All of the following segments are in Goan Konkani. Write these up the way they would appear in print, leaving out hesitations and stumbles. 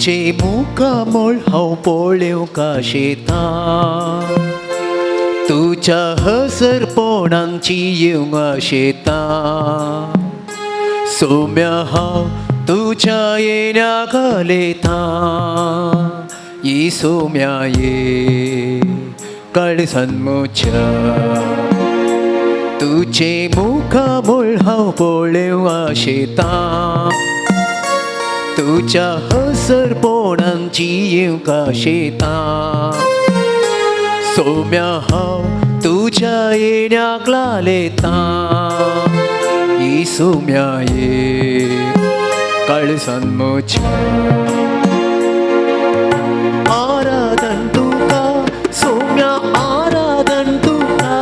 तुजे मुखामळ हांव पळोवंक आशेता तुज्या हसरपणांची येवंक आशेता सोम्या हांव तुज्या येण्या घालयता ये सोम्या ये काळजान म्हज्या तुजे मुखामळ हांव पळोवंक आशेता तुज्या हसरपणांची येवंक आशेता सोम्या हांव तुज्या येण्याक लालेता ये सोम्या ये काळजान म्हज्या आराधन तुका सोम्या आराधन तुका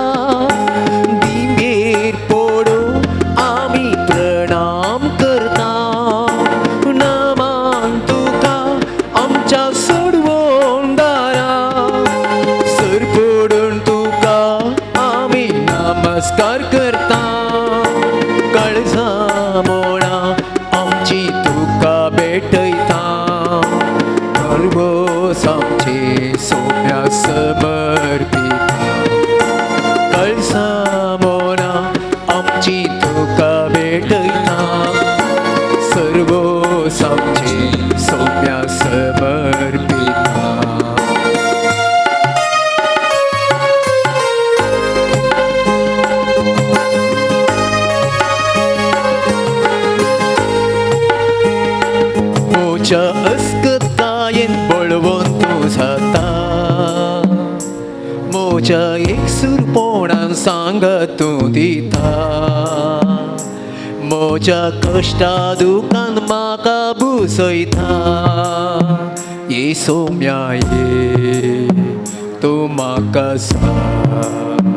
दिंबेर पडून आमी प्रणाम करता नमान तुका आमच्या सोडवणदारा सर पडून तुका आमी नमस्कार करता काळजा मोळा आमची तुका भेटयता सर्वोस आमचे सोम्या समर्पिता काळजा मोळा आमची तुका भेटयता सर्वोस आमचे सोम्या समर्पिता. म्हज्या अस्कतायेन बळवंत तूं जाता म्हज्या एकसुरपणान सांगत तूं दिता म्हज्या कश्टा दुखान म्हाका बुसयता ये सोम्या ये तूं म्हाका सांग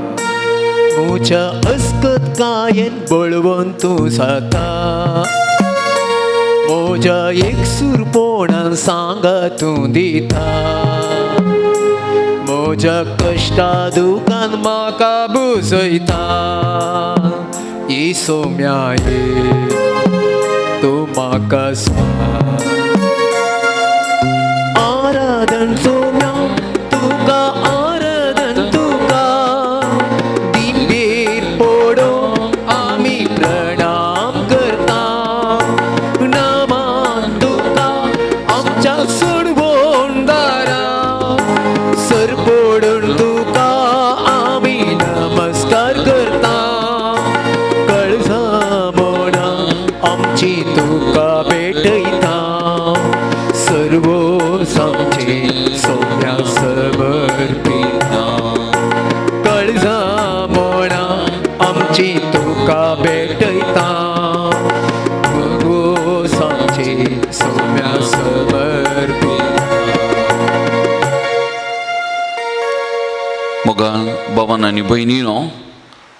म्हज्या अस्कतकायेन बळवंत तूं जाता म्हज्या एकसुरपणान सांगत तूं दिता म्हज्या कश्टा दुखान म्हाका बुजयता ये सोम्या ये तूं म्हाका सांग. आराधन सोम्या तुका आराधन तुका दिंबेर पडून आमी प्रणाम करता नमान तुका आमच्या सोडवणदारा सर पडून तुका आमी नमस्कार करता काळजा मोळा आमची तुका भेटयता सर्वोस आमचे सोम्या समर्पिता काळजा मोळा आमची तुका भेटयता सर्वोस आमचे सोम्या समर्पिता. मोगाळ बाबान आनी भयणीनो,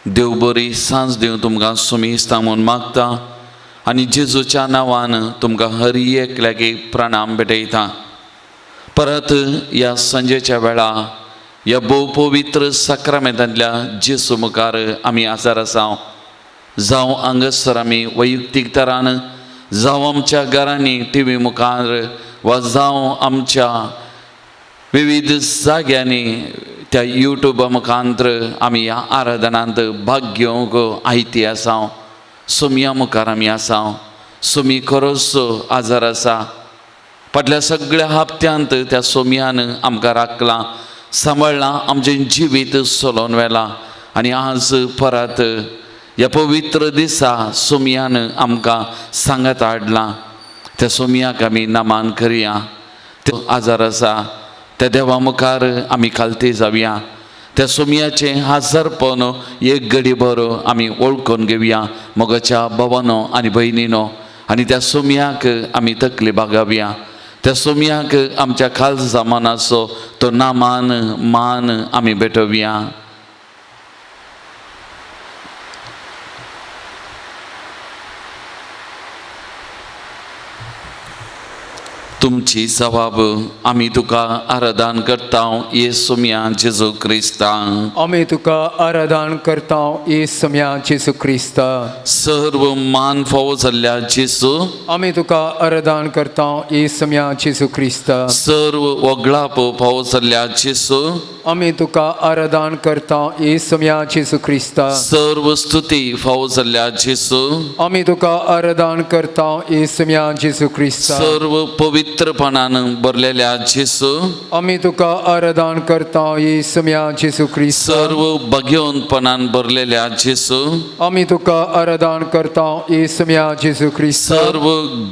देव बरी सांज दिवं तुमकां सुमेस्ता म्हूण मागता आनी जेजूच्या नांवान तुमकां हर एकल्याक प्रणाम भेटयता. परत ह्या सांजेच्या वेळा ह्या भोव पवित्र साक्रामेंतांतल्या जेजू मुखार आमी आजार आसा. जावं हांगासर आमी वैयक्तीक तरान, जावं आमच्या घरांनी टी व्ही मुखार, वा जावं आमच्या विविध जाग्यांनी त्या युट्यूबा मुखांत्र आमी ह्या आराधनांत भाग घेवंक आयती आसा. सोमया मुखार आमी आसा. सोमी खरोच आजार आसा. फाटल्या सगळ्या हप्त्यांत त्या सोमयान आमकां राखलां, सांबाळ्ळां, आमचें जिवीत चलोवन व्हेलां आनी आज परत ह्या पवित्र दिसा सोमयान आमकां सांगात हाडलां. त्या सोमयाक आमी नमान करया. तो आजार आसा त्या देवा मुखार आमी खालती जावया. त्या सोमयाचें हाजरपण एक घडी भर आमी वळखून घेवया मोगाच्या भावानो आनी भयणीनो, आनी त्या सोमयाक आमी तकली बागावया. त्या सोमयाक आमच्या खालसा मनाचो तो नामान मान आमी भेटोवया. तुमची जबाब आमी तुका आराधन करता येसू मिया जेजू क्रिस्ता. आमी तुका आराधन करता येसू मिया जेजू क्रिस्ता. सर्व मान फावो जाल्ल्या जेजू, आमी तुका आराधन करता येसू मिया जेजू क्रिस्ता. सर्व वगळाप फावो जाल्ल्या जेजू, आमी तुका आराधन करता येसू मिया जेजू क्रिस्ता. सर्व स्तुती फावो जाल्ल्या जेजू, आमी तुका आराधन करता येसू मिया जेजू क्रिस्ता. सर्व पवित्रपणान भरलेल्या जेजू, आमी तुका आराधन करता येसू मिया जेजू क्रिस्ता. सर्व भाग्यवंतपणान भरलेल्या जेजू, आमी तुका आराधन करता येसू मिया जेजू क्रिस्ता. सर्व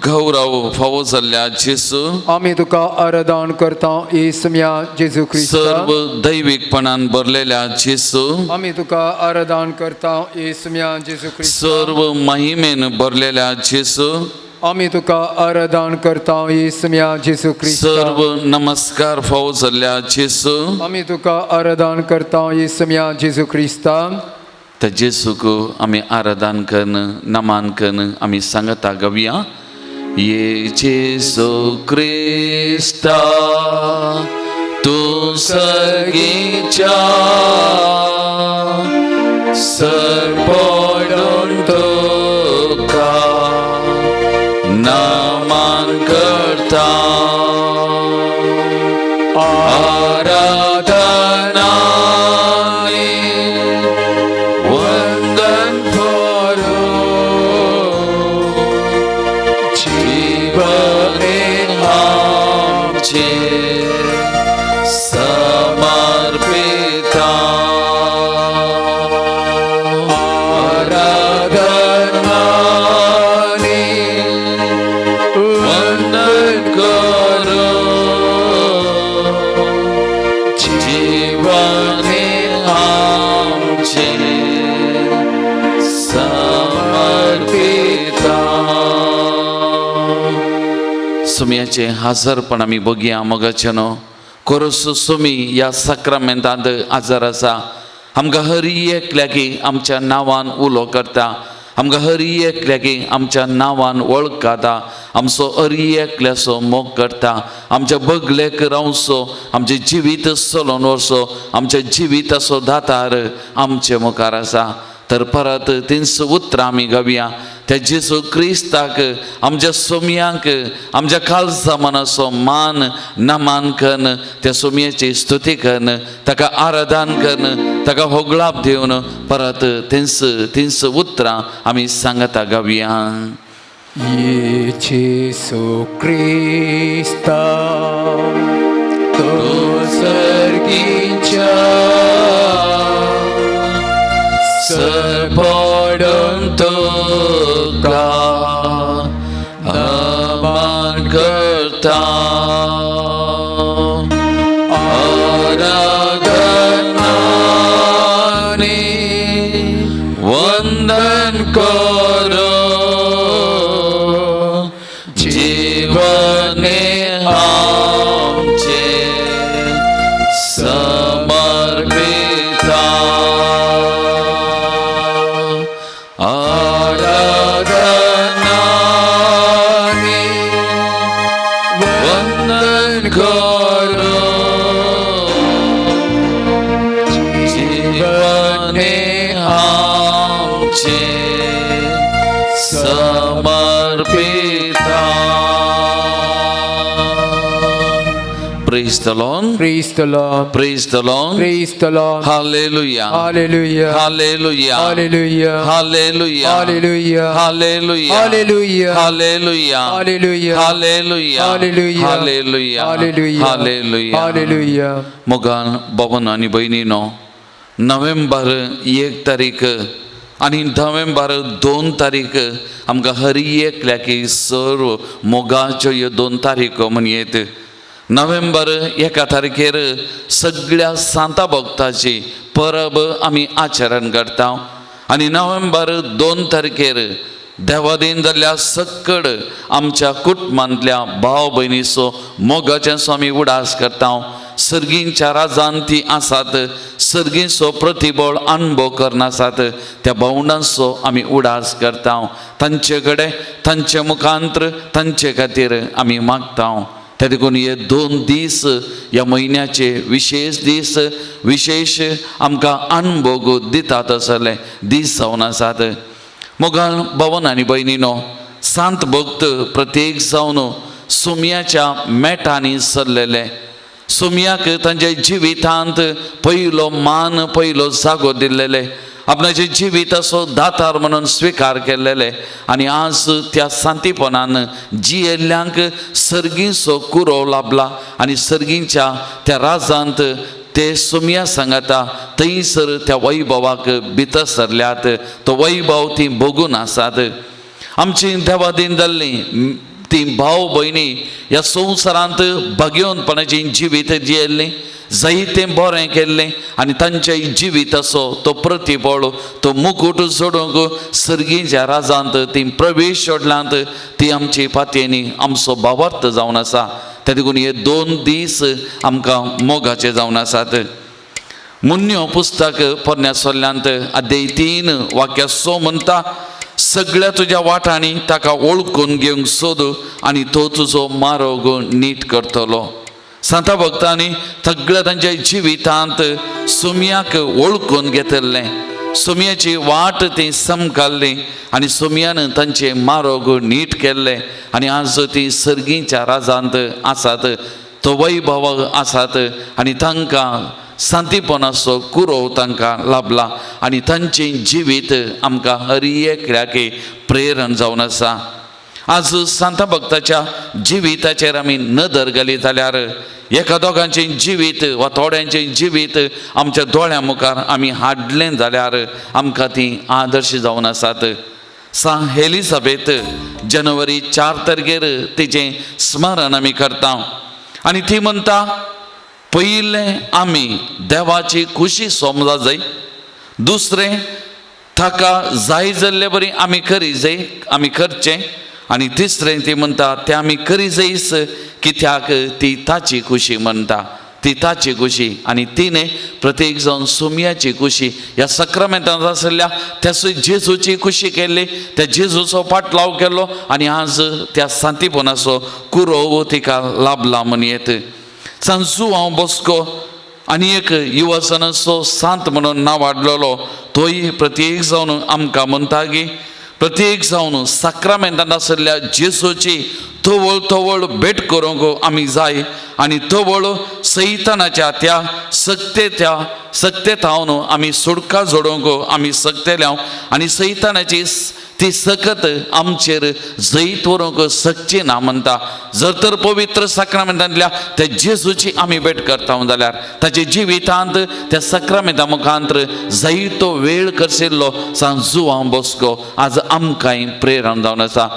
गौरव फावो जाल्ल्या जेजू, आमी तुका आराधन करता येसू मिया जेजू क्रिस्ता. सर्व दैवीकपणान भरलेल्या जेजू, आमी तुका आराधन करता येसू मिया जेजू क्रिस्ता. सर्व महिमेन भरलेल्या जेजू, आमी तुका आराधन करता येसू मिया जेजू क्रिस्ता. सर्व नमस्कार फावो जाल्ल्या जेजू, आमी तुका आराधन करता येसू मिया जेजू क्रिस्ता. त्या जेजूक आमी आराधन करून नमान करून आमी सांगता गावया. ये जेजू क्रिस्ता तूं सर्गीच्या सरपडून तुका नमन करता. आराधना वंदन करो जीवने आमचे समर्पिता. आराधना वंदन करो जीवने आमचे समर्पिता. सुम्याचे हाजरपण आमी बघया मोगाचे न्हू कोरस सुमी ह्या साक्रामेंतांत आजार आसा. आमकां हरी एकल्याकी आमच्या नांवान उलो करता, आमकां हरी एकल्याकी आमच्या नांवान वळखता, आमचो हरी एकल्याचो मोग करता, आमच्या बगलेक रावचो, आमचें जिवीत चलोवन व्हरचो, आमच्या जिविताचो दातार आमचे मुखार आसा. तर परत तींच उतरां आमी गावया. त्या जेजू क्रिस्ताक आमच्या सोमयांक आमच्या काळजा मनाचो मान नमान करून त्या सोमयाची स्तुती करून ताका आराधन करून ताका होगळाप दिवन परत तींच तींच उतरां आमी सांगता गावया. ये जेजू क्रिस्ता तूं सर्गीच्या सरपडून तुका नमन करता. आराधना वंदन करो जीवने आमचे समर्पिता. आराधना वंदन करो जीवने आमचे समर्पिता. Praise the Lord. Praise the Lord. Praise the Lord. Praise the Lord. Hallelujah. Hallelujah. Hallelujah. Hallelujah. Hallelujah. Hallelujah. Hallelujah. Hallelujah. Hallelujah. Hallelujah. Hallelujah. Hallelujah. Hallelujah. Hallelujah. Hallelujah. Hallelujah. मोगान बाबांनो आनी भयणीनो, नोव्हेंबर 1 तारीख आनी नोव्हेंबर 2 तारीख आमकां हर एकल्याक सर्व मोगाच्यो ह्यो 2 तारीखो म्हणयेत. नोव्हेंबर 1 तारखेर सगळ्या सांता भक्ताची परब आमी आचरण करता आनी नोव्हेंबर 2 तारखेर देवादीन जाल्ल्या सक्कड आमच्या कुटुंबांतल्या भाव भयणीचो मोगाचेंचो आमी उडास करता. सर्गींच्या राजान ती आसात, सर्गींचो प्रतिबळ अणभव करनासात, त्या भावंडांचो आमी उडास करता. तांचे कडेन तांचे मुखांत्र तांचे खातीर आमी मागता. त्या देखून हे 2 दीस ह्या म्हयन्याचे विशेश दीस, विशेश आमकां अनभोग दितात असले दीस जावन आसात. मोगाळ भवन आनी भयणीनो, सांत भक्त प्रत्येक जावन सुमयाच्या मेटांनी सरलेले. सुमयाक तांच्या जिवितांत पयलो मान, पयलो जागो दिल्लेले, आपणाचे जिविताचो दातार म्हणून स्विकार केल्लेले आनी आज त्या सांतीपणान जियेल्ल्यांक सर्गीचो कुरोव लाभला आनी सर्गीच्या त्या राजांत ते सुमया सांगाता थंयसर त्या वैभवाक भितर सरल्यात. तो वैभव ती भोगून आसात. आमची देवादीन जाल्लीं ती भाव भयणी ह्या संवसारांत भाग्यवंतपणाची जिवीत जियेल्लीं, जायतें बरें केल्लें आनी तांच्या जिविताचो तो प्रतिफळ, तो मुकूट जोडूंक सर्गीच्या राजांत ती प्रवेश सोडल्यांत. ती आमची पातयेनी आमचो भावार्थ जावन आसा. त्या देखून हे 2 दीस आमकां मोगाचे जावन आसात. मुन्यो पुस्तक पोरण्या सोल्ल्यांत अध्याय 3 वाक्य 6 म्हणटा, सगळ्या तुज्या वाटांनी ताका वळखून घेवंक सोद आनी तो तुजो मार्ग नीट करतलो. सांता भक्तांनी सगळ्या तांच्या जिवितांत सुमयाक वळखून घेतिल्लें, सुमयाची वाट ती समकाडली आनी सुमयान तांचे मार्ग नीट केल्ले आनी आज ती सर्गीच्या राजांत आसात, तो वैभव आसात आनी तांकां सांतीपणाचो कुरोव तांकां लाभला आनी तांचें जिवीत आमकां हर एकल्याक प्रेरण जावन आसा. आज सांता भक्ताच्या जिविताचेर आमी नदर घाली जाल्यार एका दोगांचें जिवीत वा थोड्यांचें जिवीत आमच्या दोळ्यां मुखार आमी हाडलें जाल्यार आमकां ती आदर्श जावन आसात. सांत एलिझाबेथ जानेवारी 4 तारखेर तिचें स्मरण आमी करता आनी ती म्हणटा, पयलें आमी देवाची खुशी समजा जाय, दुसरें ताका जाय जाल्ले बरी आमी करी जाय, आमी करचें, आनी तिसरें ती म्हणटा तें आमी करी जायच कित्याक ती ताची खुशी म्हणटा, ती ताची खुशी. आनी तिणें प्रत्येक जावन सुमयाची खुशी ह्या सक्रामेंतांत आशिल्ल्या त्या जेजूची खुशी केल्ली, त्या जेजूचो पाटलाव केलो आनी आज त्या सांतीपणाचो कुरोव तिका लाभला म्हण येत. सांत जुआंव बॉस्को आनी एक युवजनाचो सांत म्हणून नांव वाडलेलो, तोय प्रत्येक जावन आमकां म्हणटा की प्रत्येक जावन साक्रामेंतांत आशिल्ल्या जेजूची तवळ तवळ भेट करूंक आमी जाय आनी तवळ सैतानाच्या त्या सक्ते थावन आमी सुटका जोडूंक आमी सक्तेले आनी सैतानाची ती सकत आमचेर जैत व्हरूंक सकची ना म्हणटा. जर तर पवित्र साक्रामेंतांतल्या त्या जेजूची आमी भेट करता जाल्यार ताच्या जिवितांत त्या साक्रामेंता मुखांत जायतो वेळ करशिल्लो सांत जुआंव बॉस्को आज आमकांय प्रेरण जावन आसा.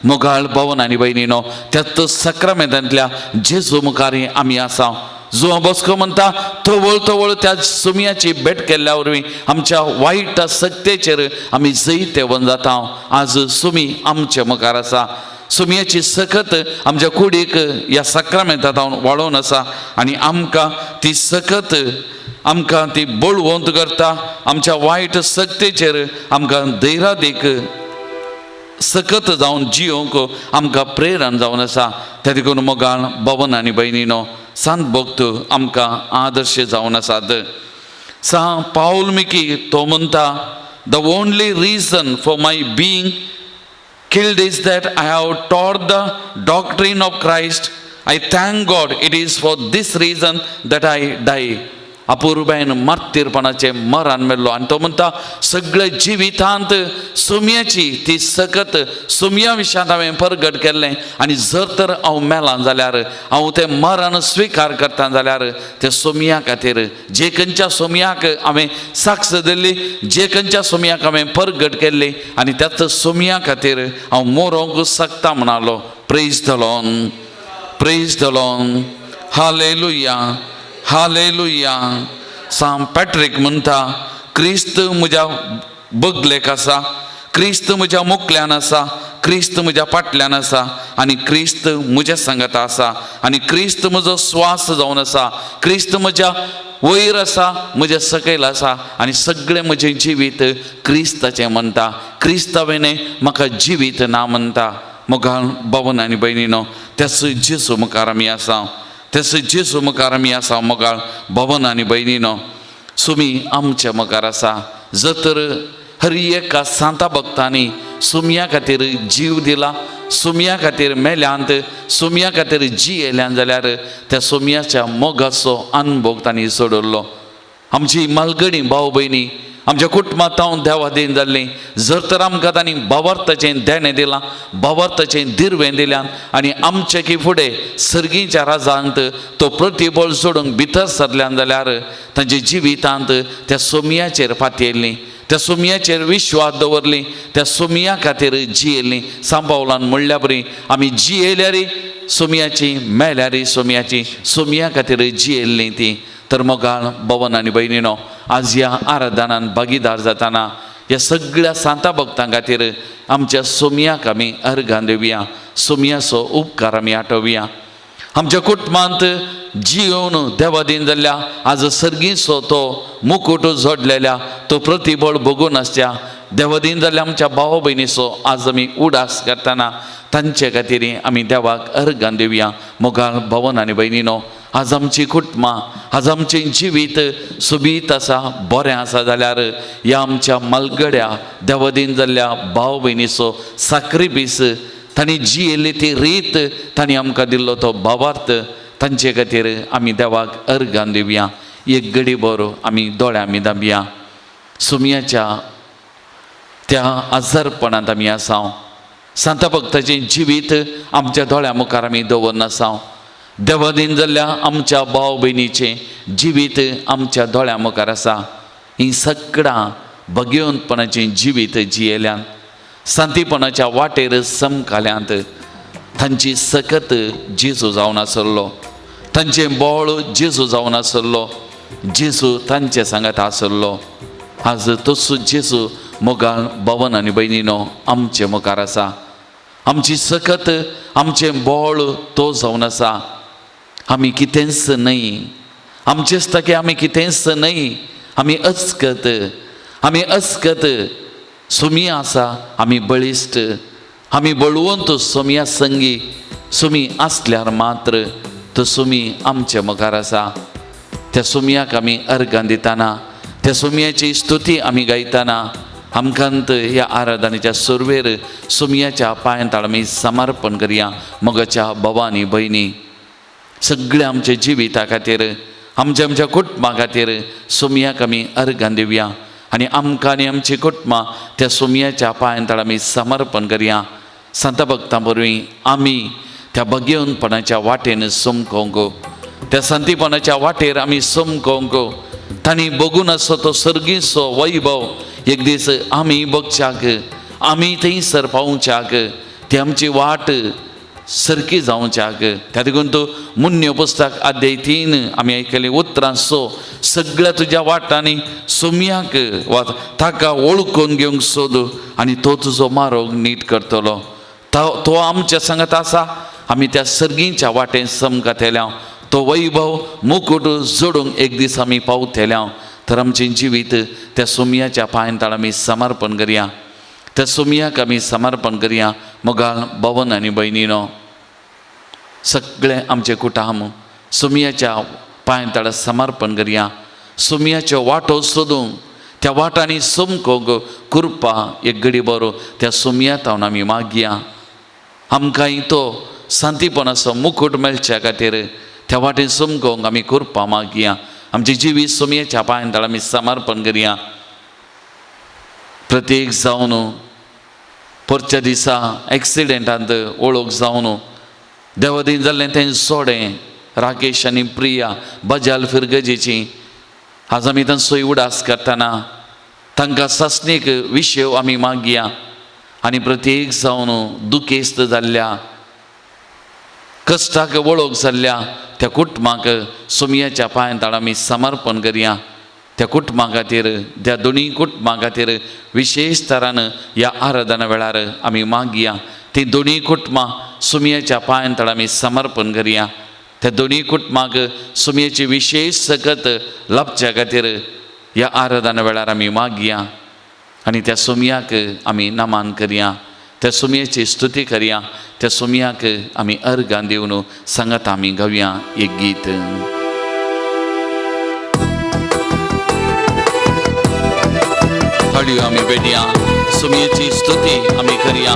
मोगाळ भवन आनी भयणीनो, त्याच साक्रामेंतांतल्या जेजू मुखार आमी आसा. जुआंव बॉस्को म्हणटा, तवळ तवळ त्या सुमयाची भेट केल्ल्या वरवीं आमच्या वायट सक्तेचेर आमी जैतेवन जाता. आज सुमी आमचे मुखार आसा. सुमयाची सकत आमच्या कुडीक ह्या साक्रामेंतांत वाडोवन आसा आनी आमकां ती सकत आमकां ती बळवंत करता. आमच्या वायट सक्तेचेर आमकां धैर्यादीक सकत जावन जियोंक आमकां प्रेरण जावन आसा. त्या देखून मोगाळ भवन आनी भयणीनो, सांत भक्त आमकां आदर्श जावन आसात. सांत पावल मिकी तो म्हणटा, the only reason for my being killed is that I have taught the doctrine of Christ. I thank God it is for this reason that I die. अपुरबायेन मार्तीरपणाचें मरण मेल्लो आनी तो म्हणटा सगळ्या जिवितांत सुमयाची ती सकत सुमया विशयांत हांवें परगट केल्लें आनी जर तर हांव मेलां जाल्यार हांव तें मरण स्विकार करता जाल्यार तें सुमया खातीर जे खंयच्या सुमयाक हांवें साक्ष दिल्ली, जे खंयच्या सुमयाक हांवें परगट केल्ली आनी त्याच सुमया खातीर हांव मरोंक शकता म्हणालो. Praise the Lord, praise the Lord, hallelujah, hallelujah. सांत पॅट्रीक म्हणटा, क्रिस्त म्हज्या बगलेक आसा, क्रिस्त म्हज्या मुखल्यान आसा, क्रिस्त म्हज्या फाटल्यान आसा आनी क्रिस्त म्हज्या सांगाता आसा आनी क्रिस्त म्हजो स्वास जावन आसा, क्रिस्त म्हज्या वयर आसा, म्हज्या सकयल आसा आनी सगळें म्हजें जिवीत क्रिस्ताचें म्हणटा. क्रिस्तावेने म्हाका जिवीत ना म्हणटा. मोगाळ बावन आनी भयणीनो, त्याच जेजू मुखार आमी आसा, त्याच जेजू मुखार आमी आसा। मोगाळ बावन आनी भयणीनो, सुमी आमच्या मुखार आसा। जर तर हर एका सांता भक्तांनी सुमया खातीर जीव दिला, सुमया खातीर मेल्यांत, सुमया खातीर जियेल्यान जाल्यार त्या सुमयाच्या मोगाचो अनुभव तांणी सोडलो। आमची मालगडी भाव भयणी आमच्या कुटुंबांत हांव देवादीन जाल्लीं, जर तर आमकां तांणी भावार्थाचें देणें दिलां, भावार्थाचें दिरवें दिल्यान आनी आमचे की फुडें सर्गीच्या राजांत तो प्रतिबळ सोडूंक भितर सरल्यान जाल्यार तांच्या जिवितांत त्या सोमयाचेर फातयल्लीं, त्या सोमयाचेर विश्वास दवरली, त्या सोमया खातीर जियेल्लीं। सांबावलान म्हणल्या बरी आमी जियेल्यारी सोमयाची, मेल्यारी सोमयाची, सोमया खातीर जियेल्लीं ती। तर मोगाळ भवन आनी भयणीनो, आज ह्या आराधनान भागीदार जाताना ह्या सगळ्या सांता भक्तां खातीर आमच्या सोमयाक आमी अर्घां दिवया, सोमयाचो उपकार आमी आठोवया। आमच्या कुटुंबांत जियोवन देवादीन जाल्ल्या आज सर्गीचो तो मुकुट जोडलेल्या तो प्रतिबळ भोगून आसच्या देवादीन जाल्ल्या आमच्या भाव भयणीचो आज आमी उडास करतना तांचे खातीर आमी देवाक अर्घां दिवया। मोगाळ भवन आनी भयणीनो, आज आमची कुटुंबां, आज आमचें जिवीत सोबीत आसा, बरें आसा जाल्यार ह्या आमच्या मालगड्या देवादीन जाल्ल्या भाव भयणीचो साक्रिफीस, तांणी जियेल्ली ती रीत, तांणी आमकां दिल्लो तो भावार्थ, तांचे खातीर आमी देवाक अर्घां दिवया। एक घडी बरो आमी दोळ्या आमी दाबया। सुमयाच्या त्या आजारपणांत आमी आसा, सांता भक्ताचें जिवीत आमच्या दोळ्या मुखार आमी दवरना आसा। देवादीन जाल्ल्या आमच्या भाव भयणीचें जिवीत आमच्या दोळ्या मुखार आसा। हीं सगळां भगवंतपणाचें जिवीत जियेल्यान, सांतीपणाच्या वाटेर समकाल्यांत तांची सकत जेजू जावन आसलो, तांचें बळ जेजू जावन आसलो, जेजू तांचे सांगात आसलो। आज तसो जेजू मोगाळ भवन आनी भयणीनो आमचे मुखार आसा। आमची सकत, आमचें बळ तो जावन आसा। आमी कितेंच न्हय, आमचेच ताके आमी कितेंच न्हय, आमी अस्कत, आमी अस्कत। सुमी आसा, आमी बळिश्ट, आमी बळवंत सोमया संगी। सुमी आसल्यार मात्र तो सुमी आमचे मुखार आसा। त्या सुमयाक आमी अर्घां दितना, त्या सुमयाची स्तुती आमी गायतना आमकांत ह्या आराधनेच्या सुरवेर सुमयाच्या पांयांत आमी समर्पण करया। मोगाच्या भावानी भयणी, सगळ्या आमच्या जिविता खातीर, आमच्या आमच्या कुटुंबा खातीर सुमयाक आमी अर्घां दिवया आनी आमकां आनी आमची कुटुंबां त्या सुमयाच्या पांयांत आमी समर्पण करया। सांता भक्तां वरवीं आमी त्या भगवंतपणाच्या वाटेन समकोंक, त्या सांतीपणाच्या वाटेर आमी समकोंक, तांणी बघून आसो तो सर्गीचो वैभव एक दीस आमी बगच्याक, आमी थंयसर पावच्याक, ती आमची वाट सारकी जावच्याक। त्या देखून तूं मुन्य पुस्तक अध्याय 3 आमी आयकली उतरां सो सगळ्या तुज्या वाटांनी सोमयाक वा ताका वळखून घेवंक सोद आनी तो तुजो मार्ग नीट करतलो। तो आमच्या सांगत आसा, आमी त्या सर्गीच्या वाटेन समकातेल्या तो वैभव मुकुट जोडूंक एक दीस आमी पावतेल्या। तर आमचें जिवीत त्या सोमयाच्या पांयांत आमी समर्पण करया, त्या सोमयाक आमी समर्पण करया। मोगाळ भवन आनी भयणीनो, सगळें आमचें कुटुंब सोमयाच्या पांयांत समर्पण करया। सोमयाच्यो वाटो सोदूंक, त्या वाटांनी समकोंक कृपा एक घडी बरो त्या सोमया तावन आमी मागया। आमकांय तो सांतीपणाचो मुकुट मेळच्या खातीर त्या वाटेन समकोंक आमी कृपा मागया। आमचें जिवीत सोमयाच्या पांयांत आमी समर्पण करया। प्रत्येक जावन परच्या दिसा एक्सिडेंटांत वळख जावन देवादीन जाल्लें तें सोडें राकेश आनी प्रिया बजाल फिरगजेची आज आमी तांचो उडास करतना तांकां सासणीक विशय आमी मागया आनी प्रत्येक जावन दुखेस्त जाल्ल्या कश्टाक वळख जाल्ल्या त्या कुटुंबाक सोमयाच्या पांयांत आमी समर्पण करया। त्या कुटुंबा खातीर, त्या दोनूय कुटुंबां खातीर विशेश तरान ह्या आराधना वेळार आमी मागया। ती दोनूय कुटुंबां सोमयाच्या पांयांत आमी समर्पण करया। त्या दोनूय कुटुंबांक सोमयाची विशेश सकत लाभच्या खातीर ह्या आराधना वेळार आमी मागया आनी त्या सोमयाक आमी नमन करया। त्या सोमयेची स्तुती करया, त्या सोमयाक आमी अर्गां दिवन सांगात आमी गावया एक गीत. थाळयो आमी पेटया, सोमयेची स्तुती आमी करया,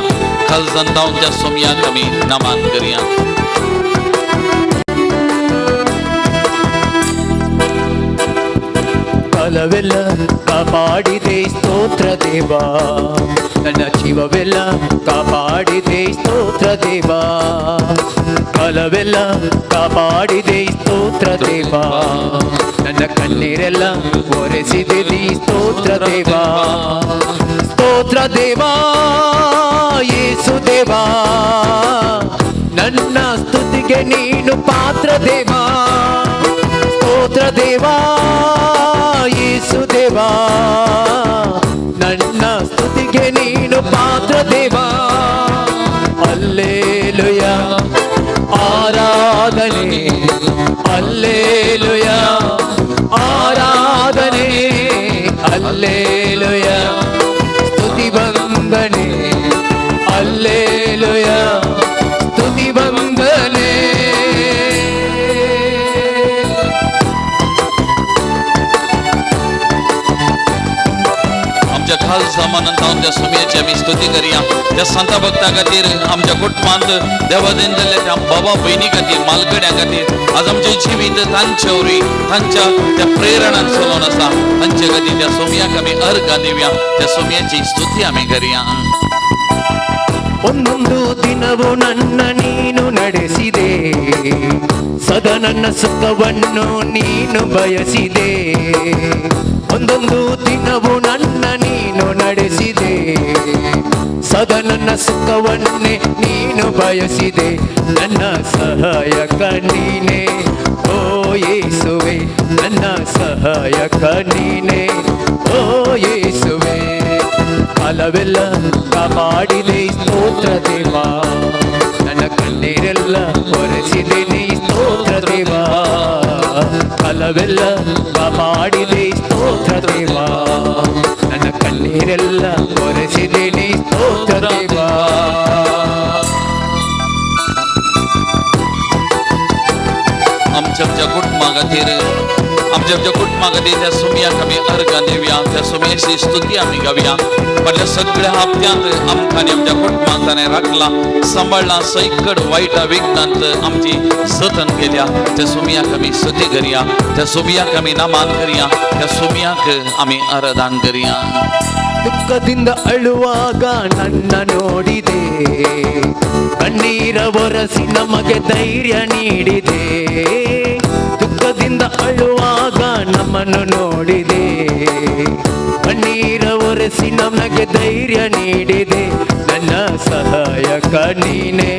खालसान जावन त्या सोमयाक आमी नमन करया. ಕಾಲವೆಲ್ಲ ಕಾಪಾಡಿದೆ ಸ್ತೋತ್ರ ದೇವಾ, ನನ್ನ ಜೀವವೆಲ್ಲ ಕಾಪಾಡಿದೆ ಸ್ತೋತ್ರ ದೇವಾ. ಕಾಲವೆಲ್ಲ ಕಾಪಾಡಿದೆ ಸ್ತೋತ್ರ ದೇವಾ, ನನ್ನ ಕಣ್ಣೀರೆಲ್ಲ ಒರೆಸಿದೆ ಸ್ತೋತ್ರ ದೇವಾ. ಸ್ತೋತ್ರ ದೇವಾ ಯೇಸು ದೇವಾ, ನನ್ನ ಸ್ತುತಿಗೆ ನೀನು ಪಾತ್ರ ದೇವಾ. ಸ್ತೋತ್ರ ದೇವಾ ಯೇಸು ದೇವಾ, ನನ್ನ ಸ್ತುತಿಗೆ ನೀನು ಪಾತ್ರ ದೇವಾ. ಅಲ್ಲೇಲುಯಾ ಆರಾಧನೆ, ಅಲ್ಲೇಲುಯಾ ಆರಾಧನೆ, ಅಲ್ಲೇಲುಯಾ ಸ್ತುತಿ ವಂದನೆ, ಅಲ್ಲೇಲುಯಾ ಸ್ತುತಿ ವಂದನೆ. आमच्या खालसा मनान जावन त्या सोमयेची आमी स्तुती करया. त्या संता भक्ता खातीर, आमच्या कुटुंबांत देवादेन जाल्ल्या त्या बाबा भयणी खातीर, मालकड्यां खातीर आज आमचें जिवीत तांचे वरवीं तांच्या त्या प्रेरणान चलोवन आसा. तांचे खातीर त्या सोमयाक आमी अर्गां दिवया, त्या सोमयेची स्तुती आमी करया. ಒಂದೊಂದು ದಿನವೂ ನನ್ನ ನೀನು ನಡೆಸಿದೆ, ಸದಾ ನನ್ನ ಸುಖವನ್ನು ನೀನು ಬಯಸಿದೆ. ಒಂದೊಂದು ದಿನವೂ ನನ್ನ ನೀನು ನಡೆಸಿದೆ, ಸದಾ ನನ್ನ ಸುಖವನ್ನೇ ನೀನು ಬಯಸಿದೆ. ನನ್ನ ಸಹಾಯಕ ನೀನೇ ಓ ಯೇಸುವೆ, ನನ್ನ ಸಹಾಯಕ ನೀನೇ ಓ ಯೇಸುವೆ. ಕಾಲವೆಲ್ಲ ಕಾಪಾಡಿದೆ ಸ್ತೋತ್ರ ದೇವಾ, ನನ್ನ ಕಣ್ಣೀರೆಲ್ಲ ಒರೆಸಿದೆ ನೀ ಸ್ತೋತ್ರ ದೇವಾ. ಕಾಲವೆಲ್ಲ ಕಾಪಾಡಿದೆ ಸ್ತೋತ್ರ ದೇವಾ, ನನ್ನ ಕಣ್ಣೀರೆಲ್ಲ ಒರೆಸಿದೆ ನೀ ಸ್ತೋತ್ರ ದೇವಾ. आमच्या आमच्या कुटुंबा खातीर, आमच्या आमच्या कुटुंबा खातीर त्या सोमयाक आमी अर्गां दिवया, त्या सोमयेची स्तुती आमी गावया. फाटल्या सगळ्या हप्त्यांत आमकां आनी आमच्या कुटुंबाक ताणें राखला, सांबाळ्ळा, सैकड वायटा विघ्नांत आमची जतन केल्या. त्या सोमयाक आमी स्तुती करया, त्या सोमयाक आमी नमन करया, त्या सोमयाक आमी आराधन करया. ದುಃಖದಿಂದ ಅಳುವಾಗ ನನ್ನ ನೋಡಿದೆ, ಕಣ್ಣೀರ ಒರೆಸಿ ನಮಗೆ ಧೈರ್ಯ ನೀಡಿದೆ. ದುಃಖದಿಂದ ಅಳುವಾಗ ನಮ್ಮನ್ನು ನೋಡಿದೆ, ಕಣ್ಣೀರ ಒರೆಸಿ ನಮಗೆ ಧೈರ್ಯ ನೀಡಿದೆ. ನನ್ನ ಸಹಾಯಕ ನೀನೇ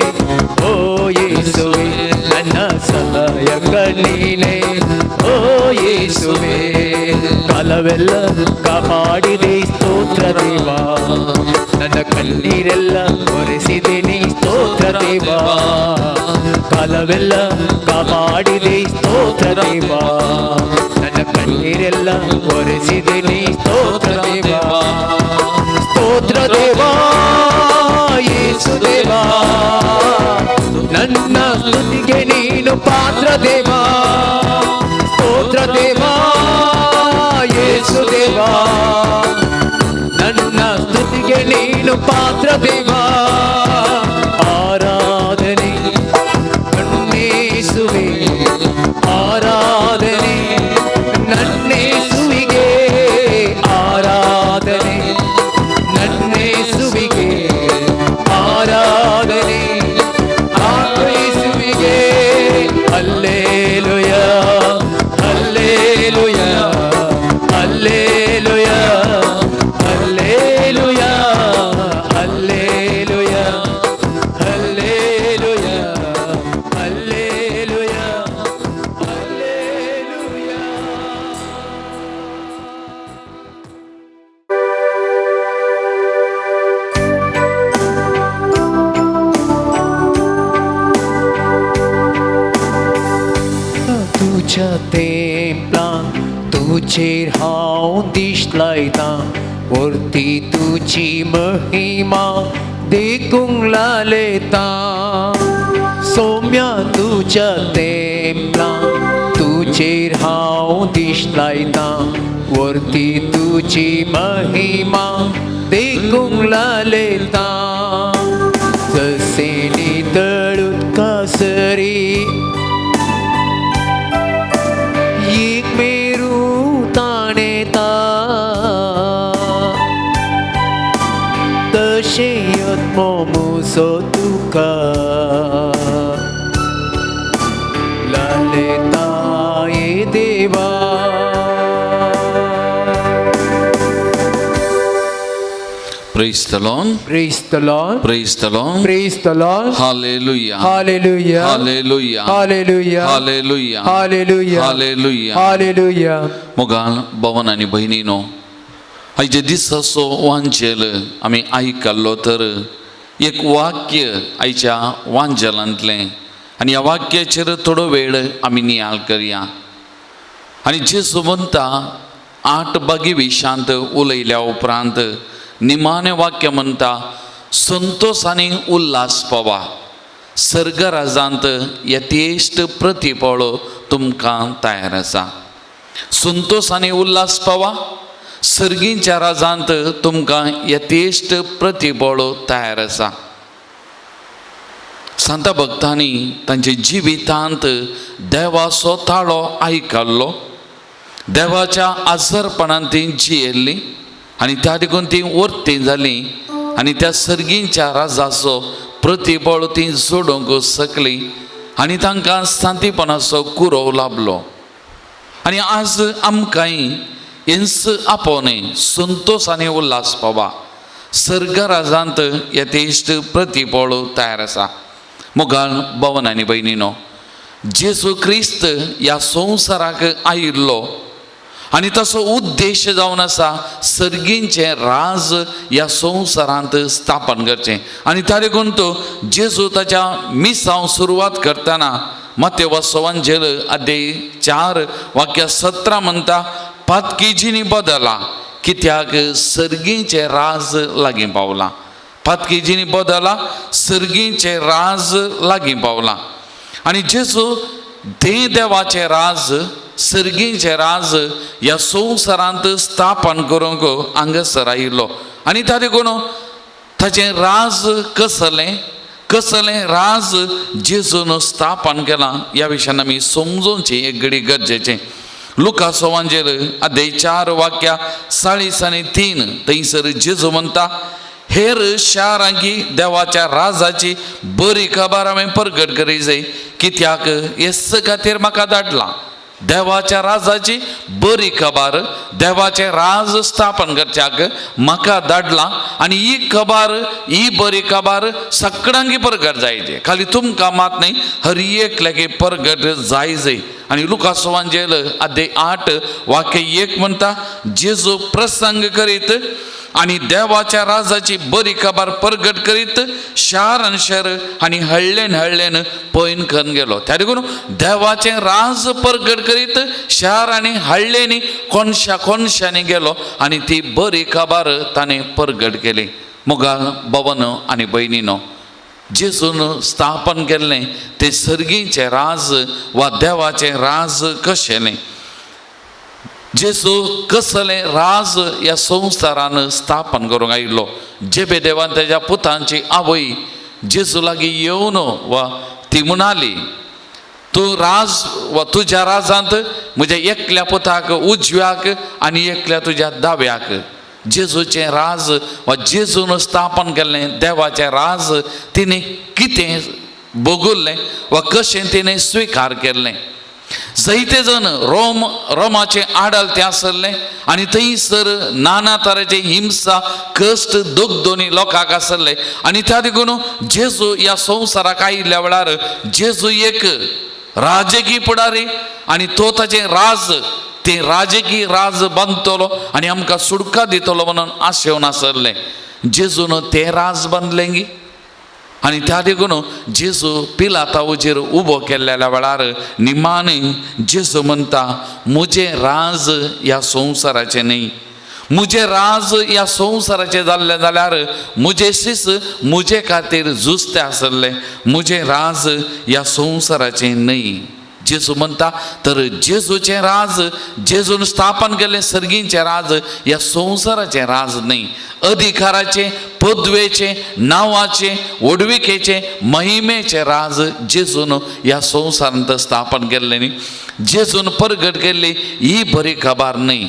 ಓ ಯೇಸುವೆ, ನನ್ನ ಸಹಾಯಕ ನೀನೇ ಓ ಯೇಸುವೆ. ಕಾಲವೆಲ್ಲ ಕಾಪಾಡಿದೆ ಸ್ತೋತ್ರ ದೇವಾ, ನನ್ನ ಕಣ್ಣೀರೆಲ್ಲ ಒರೆಸಿದೆ ನೀ ಸ್ತೋತ್ರ ದೇವಾ. ಕಾಲವೆಲ್ಲ ಕಾಪಾಡಿದೆ ಸ್ತೋತ್ರ ದೇವಾ, ನನ್ನ ಕಣ್ಣೀರೆಲ್ಲ ಒರೆಸಿದೆ ನೀ ಸ್ತೋತ್ರ ದೇವಾ. ಸ್ತೋತ್ರ ದೇವಾ ಯೇಸು ದೇವಾ, ನನ್ನ ಸ್ತುತಿಗೆ ನೀನು ಪಾತ್ರ ದೇವಾ. ಸ್ತೋತ್ರ ದೇವಾ ಯೇಸು ದೇವಾ, ನನ್ನ ಸ್ತುತಿಗೆ ನೀನು ಪಾತ್ರ ದೇವಾ. ಆರಾಧನೆ ನನ್ನೇಸುವೆ, ಆರಾಧನೆ ನನ್ನೇಸುವಿಗೆ, ಆರಾಧನೆ ನನ್ನೇಸುವಿಗೆ, ಆರಾಧನೆ ಆತ್ಮೇಸುವಿಗೆ. ಅಲ್ಲೇಲುಯಾ ಅಲ್ಲೇಲುಯಾ ಅಲ್ಲೇಲುಯಾ ಅಲ್ಲೇಲುಯಾ ಅಲ್ಲೇಲುಯಾ ಅಲ್ಲೇಲುಯಾ ಅಲ್ಲೇಲುಯಾ ಅಲ್ಲೇಲುಯಾ. तुझ्या तेंपलान तुजेर हांव दिश्ट लायतां, वर्ती तुजी महिमा देखूंक लालेता. सोम्या तुज्या तेंपला तुजेर हांव दिश्ट लायतां, वरती तुजी महिमा देखूंक लालेता. जशें नितळ उदका सरी एक मेरू ताणेता, तशें यत्मो मुजो तुका लालेता ये देवा. Praise the Lord. Praise the Lord. Praise the Lord. Praise the Lord. Hallelujah. Hallelujah. Hallelujah. Hallelujah. Hallelujah. Hallelujah. Hallelujah. Hallelujah. मोगाल भवन आनी भयणीनो, आयचे दिसाचो वांजेल आमी आयकल्लो तर एक वाक्य आयच्या वांजेलांतलें आनी ह्या वाक्याचेर थोडो वेळ आमी नियाळ करया. आनी जेजू म्हणटा 8 बागी विशांत उलयल्या उपरांत निमाणें वाक्य म्हणटा संतोश आनी उल्हास पावा, सर्गराजांत यथेश्ट प्रतिफळ तुमकां तयार आसा. संतोश आनी उल्हास पावा, सर्गींच्या राजांत तुमकां यथेश्ट प्रतिफळ तयार आसा. सांता भक्तांनी तांच्या जिवितांत देवाचो ताळो आयकल्लो, देवाच्या आजरपणान ती जियेल्ली आनी त्या देखून ती वर्ती जाली आनी त्या सर्गींच्या राजाचो प्रतिबळ ती जोडूंक शकली आनी तांकां शांतीपणाचो कुरोव लाबलो. आनी आज आमकांय हेंच आपोवणें संतोश आनी उल्हास पावा, सर्गराजांत यथेश्ट प्रतिबळ तयार आसा. मोगाळ भवन आनी भयणीनो, जेजू क्रिस्त ह्या संवसाराक आयिल्लो आनी ताचो उद्देश जावन आसा सर्गींचें राज ह्या संवसारांत स्थापन करचें. आनी त्या देखून तो जेजू ताच्या मिसांव सुरवात करतना मातेवाचो वांजेल अध्याय 4 वाक्य 17 म्हणटा पातकी जिणी बदला कित्याक सर्गींचें राज लागीं पावलां. पातकी जिणी बदला सर्गींचें राज लागीं पावलां. आनी जेजू दे देवाचें राज सर्गींचें राज ह्या संवसारांत स्थापन करूंक हांगासर आयिल्लो. आनी त्या देखून ताचें राज कसलें कसलें राज जेजून स्थापन केलां ह्या विशयान आमी समजोवचें एक घडी गरजेचें. लुकाचो वांजेल अध्याय 4 वाक्या 40 आनी 3 थंयसर जेजू म्हणटा हेर शारांकी देवाच्या राजाची बरी खबर हांवें परगट करी जाय कित्याक हेच खातीर म्हाका धाडलां. देवाच्या राजाची बरी खबर देवाचें राज स्थापन करच्याक म्हाका धाडलां आनी ही खबर ही बरी खबर सगळ्यांकी परगट जायची, खाली तुमकां मात न्ही हर एकल्याक परगट जाय जाय. आनी लुकाचो वांजेल अध्याय 8 वाक्य 1 म्हणटा जेजू प्रसंग करीत आनी देवाच्या राजाची बरी खबर परगट करीत शार आनी शहर आनी हळ्ळेन हळ्ळेन पयन करून गेलो. त्या देखून देवाचें राज परगट करीत शार आनी हळ्ळेनी कोनशा कोनशांनी गेलो आनी ती बरी खबर ताणें परगट केली. मोगाळ भवन आनी भयणीनो, जेजून स्थापन केल्लें तें सर्गीचें राज वा देवाचें राज कशेलें, जेजू कसलें राज ह्या संवसारान स्थापन करूंक आयिल्लो. जेबे देवान तेज्या पुतांची आवय जेजू लागीं येवन वा ती म्हणाली तूं राज वा तुज्या राजांत म्हज्या एकल्या पुताक उजव्याक आनी एकल्या तुज्या दाव्याक. जेजूचें राज वा जेजून स्थापन केल्लें देवाचें राज तिणें कितें भोगुल्लें वा कशें तिणें स्विकार केल्लें. जायते जण रोमाचे आडलते आसले आनी थंयसर नाना तरेचे हिंसा कश्ट दोगदोनी लोकांक आसले. आनी त्या देखून जेजू ह्या संवसाराक आयिल्ल्या वेळार जेजू एक राजकीय फुडारी आनी तो ताचें राज तें राजकीय राज बांदतलो आनी आमकां सुटका दितलो म्हणून आशेवन आसले. जेजून तें राज बांदलें गी आनी त्या देखून जेजू पिलाता वजेर उबो केल्ल्या वेळार निमाणें जेजू म्हणटा म्हजें राज ह्या संवसाराचें न्ही, म्हजें राज ह्या संवसाराचें जाल्लें जाल्यार म्हजें शिस म्हजे खातीर झुजतें आसलें, म्हजें राज ह्या संवसाराचें न्हय. जेजू म्हणटा तर जेजूचें राज, जेजून स्थापन केल्लें सर्गींचें राज ह्या संवसाराचें राज न्हय. अधिकाराचें, पदवेचें, नांवाचें, व्हडविकेचें, महिमेचें राज जेजून ह्या संवसारांत स्थापन केल्लें न्ही, जेजून परगट केल्ली ही बरी खबर न्हय.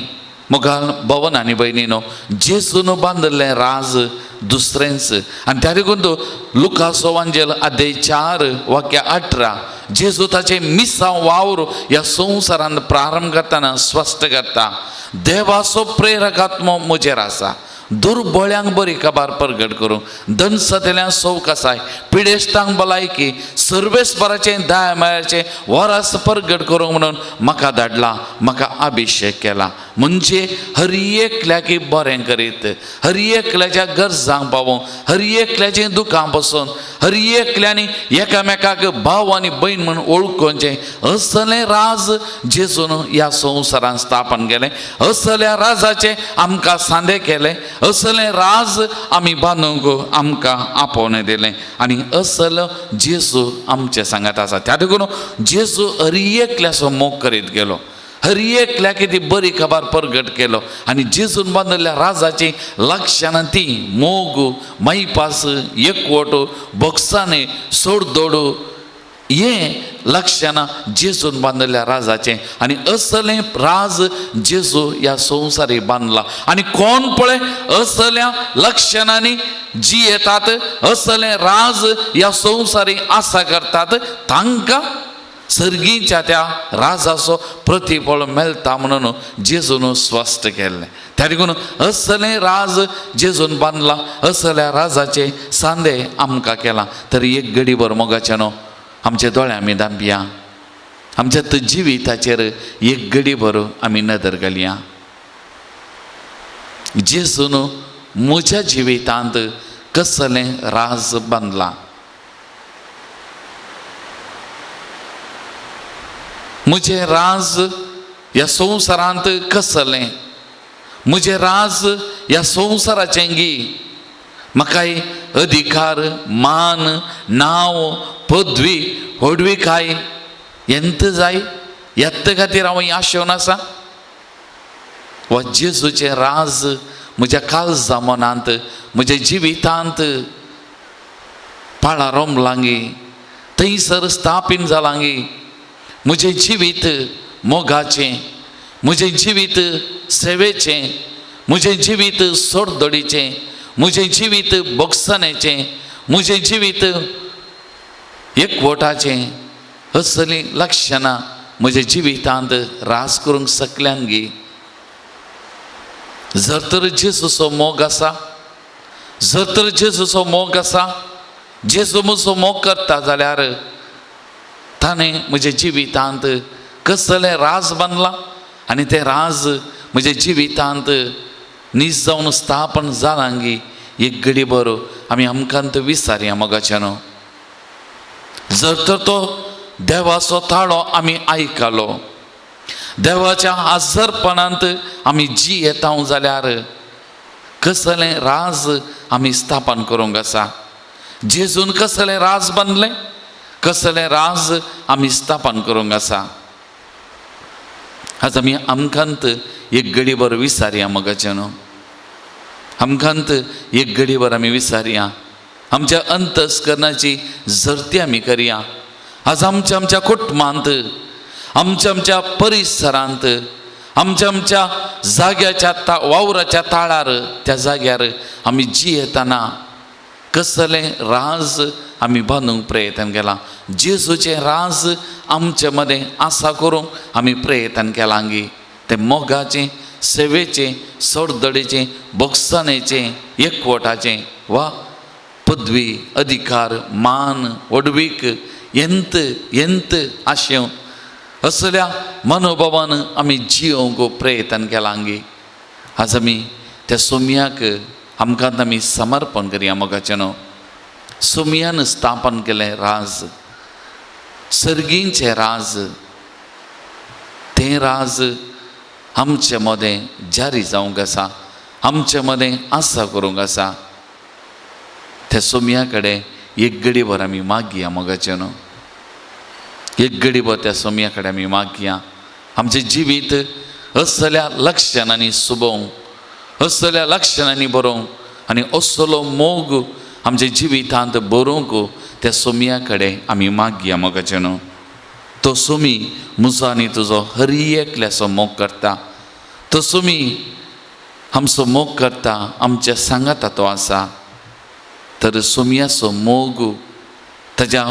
मुखार भवन आनी भयणीनो, जेजून बांदिल्लें राज दुसरेंच. आनी त्या देखून तो लुकासो वांजेल अध्याय 4 वाक्य 18 जेजू ताचें मिसांव वावर ह्या संवसारांत प्रारंभ करतना स्पश्ट करता, देवाचो प्रेरक आत्मो म्हजेर आसा, दुर्बळ्यांक बरी खबर परगट करूं, दनसतल्यांक सवकासाय, पिडेस्तांक भलायकी, सर्वेस्पराचें दया मायाचें वरास परगट करूंक म्हणून म्हाका धाडला, म्हाका अभिशेक केला. म्हणजे हर एकल्याक बरें करीत, हर एकल्याच्या गरजांक पावोवंक, हर एकल्याचें दुखां पसून, हर एकल्यांनी एकामेकाक भाव आनी भयण म्हूण वळखुचें असलें राज जेजून ह्या संवसारांत स्थापन केलें. असल्या राजाचें आमकां सांदे केलें, असलें राज आमी बांदूंक आमकां आपोवणें दिलें आनी असल जेजू आमचें सांगात आसा. त्या देखून जेजू हर एकल्याचो मोग करीत गेलो, हर एकल्याक ती बरी खबर परगट केलो आनी जेजून बांदिल्ल्या राजाची लक्षणां ती मोग, मायपास, एकवट, भोगसाणे, सोडदोड, हें लक्षणां जेजून बांदिल्ल्या राजाचें. आनी असलें राज जेजू ह्या संवसारी बांदला. आनी कोण पळय असल्या लक्षणांनी जियेतात, असलें राज ह्या संवसारी आसा करतात, तांकां सर्गीच्या त्या राजाचो प्रतिफळ मेळटा म्हणून जेजून स्पश्ट केल्लें. त्या देखून असलें राज जेजून बांदला, असल्या राजाचे सांदे आमकां केला. तर एक घडीभर मोगाचें न्हू आमच्या दोळे आमी धांपया, आमच्या जिविताचेर एक घडीभर आमी नदर घालया. जेजून म्हज्या जिवितांत कसलें राज बांदलां, म्हजें राज ह्या संवसारांत कसलें, म्हजें राज ह्या संवसाराचें गी, म्हाकाय अधिकार, मान, नांव, पदवी, व्हडविकाय येंत जाय, येत्त खातीर हांव आशेवन आसा. वा जेजूचें राज म्हज्या काळजा मनांत, म्हज्या जिवितांत पाळां रोमलांगी, थंयसर स्थापीन जालांगी, म्हजें जिवीत मोगाचें, म्हजें जिवीत सेवेचें, म्हजें जिवीत सोडदोडीचें, म्हजें जिवीत भोगसणेचें, म्हजें जिवीत एकवटाचें, असलीं लक्षणां म्हज्या जिवितांत राज करूंक शकल्यान गी. जर तर जेजूचो मोग आसा, जर तर जेजूचो मोग आसा, जेजू म्हजो मोग करता जाल्यार ताणें म्हज्या जिवितांत कसलें राज बांदलां आनी तें राज म्हज्या जिवितांत नीज जावन स्थापन जालां गी. एक घडी बरो आमी आमकां विसारया मोगाचें न्हू. जर तर तो देवाचो ताळो आमी आयकलो, देवाच्या आजरपणांत आमी जियेता जाल्यार कसलें राज आमी स्थापन करूंक आसा. जेजून कसलें राज बांदलें, कसलें राज आमी स्थापन करूंक आसा. आज आमी आमकांत एक घडीभर विसारया मोगाचें न्हू, आमकांत एक घडीभर आमी विसारया, आमच्या अंतस्करणाची झरती आमी करया. आज आमच्या आमच्या कुटुंबांत, आमच्या आमच्या परिसरांत, आमच्या आमच्या जाग्याच्या वावराच्या ताळार, त्या जाग्यार आमी जियेतना कसलें राज आमी बांदूंक प्रयत्न केलां. जेजूचें राज आमचे मदें आसा करूंक आमी प्रयत्न केलां गी. तें मोगाचें, सेवेचें, सोडदडीचें, भोगसणेचें, एकवटाचें वा पदवी, अधिकार, मान, व्हडवीक, यंत यंत आशेव असल्या मनोभावान आमी जियोवंक प्रयत्न केलां गी. आज आमी त्या सोम्याक आमकां आमी समर्पण करया मोगाचें न्हू. सोम्यान स्थापन केलें राज, सर्गींचें राज, तें राज आमचे मदें जारी जावंक आसा. आमचे मदें आसा करूंक आसा. त्या सोमया कडेन एक गडीभर आमी मागया मोगाचें न्हू, एक गडीभर त्या सोमया कडेन आमी मागया आमचें जिवीत असल्या लक्षणांनी सुबोवंक, असल्या लक्षणांनी बरोवंक आनी असलो मोग आमच्या जिवितांत बरोवंक त्या सोमया कडेन आमी मागया मोगाचें न्हू. तो सोमी म्हजो आनी तुजो हर एकल्याचो मोग करता, तो सोमी आमचो मोग करता, आमच्या सांगाता तो आसा. तर सोमयाचो मोग ताज्या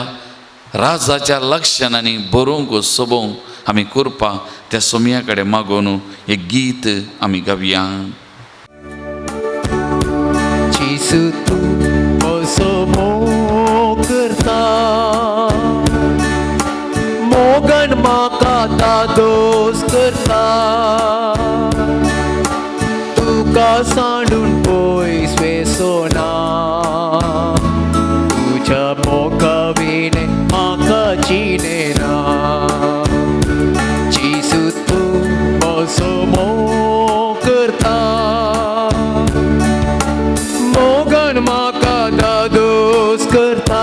राजाच्या लक्षणांनी बरोवंक सोबोवंक आमी करपा त्या सोमया कडेन मागोवन एक गीत आमी गावया. जेजू तूं म्हजो मोग करता, मोगान म्हाका दादोस करता, तुका सांडून पयस वेसना, तुज्या मोगा विणें म्हाका जिणें ना. जेजू तूं म्हजो मोग करता, मोगान म्हाका दादोस करता,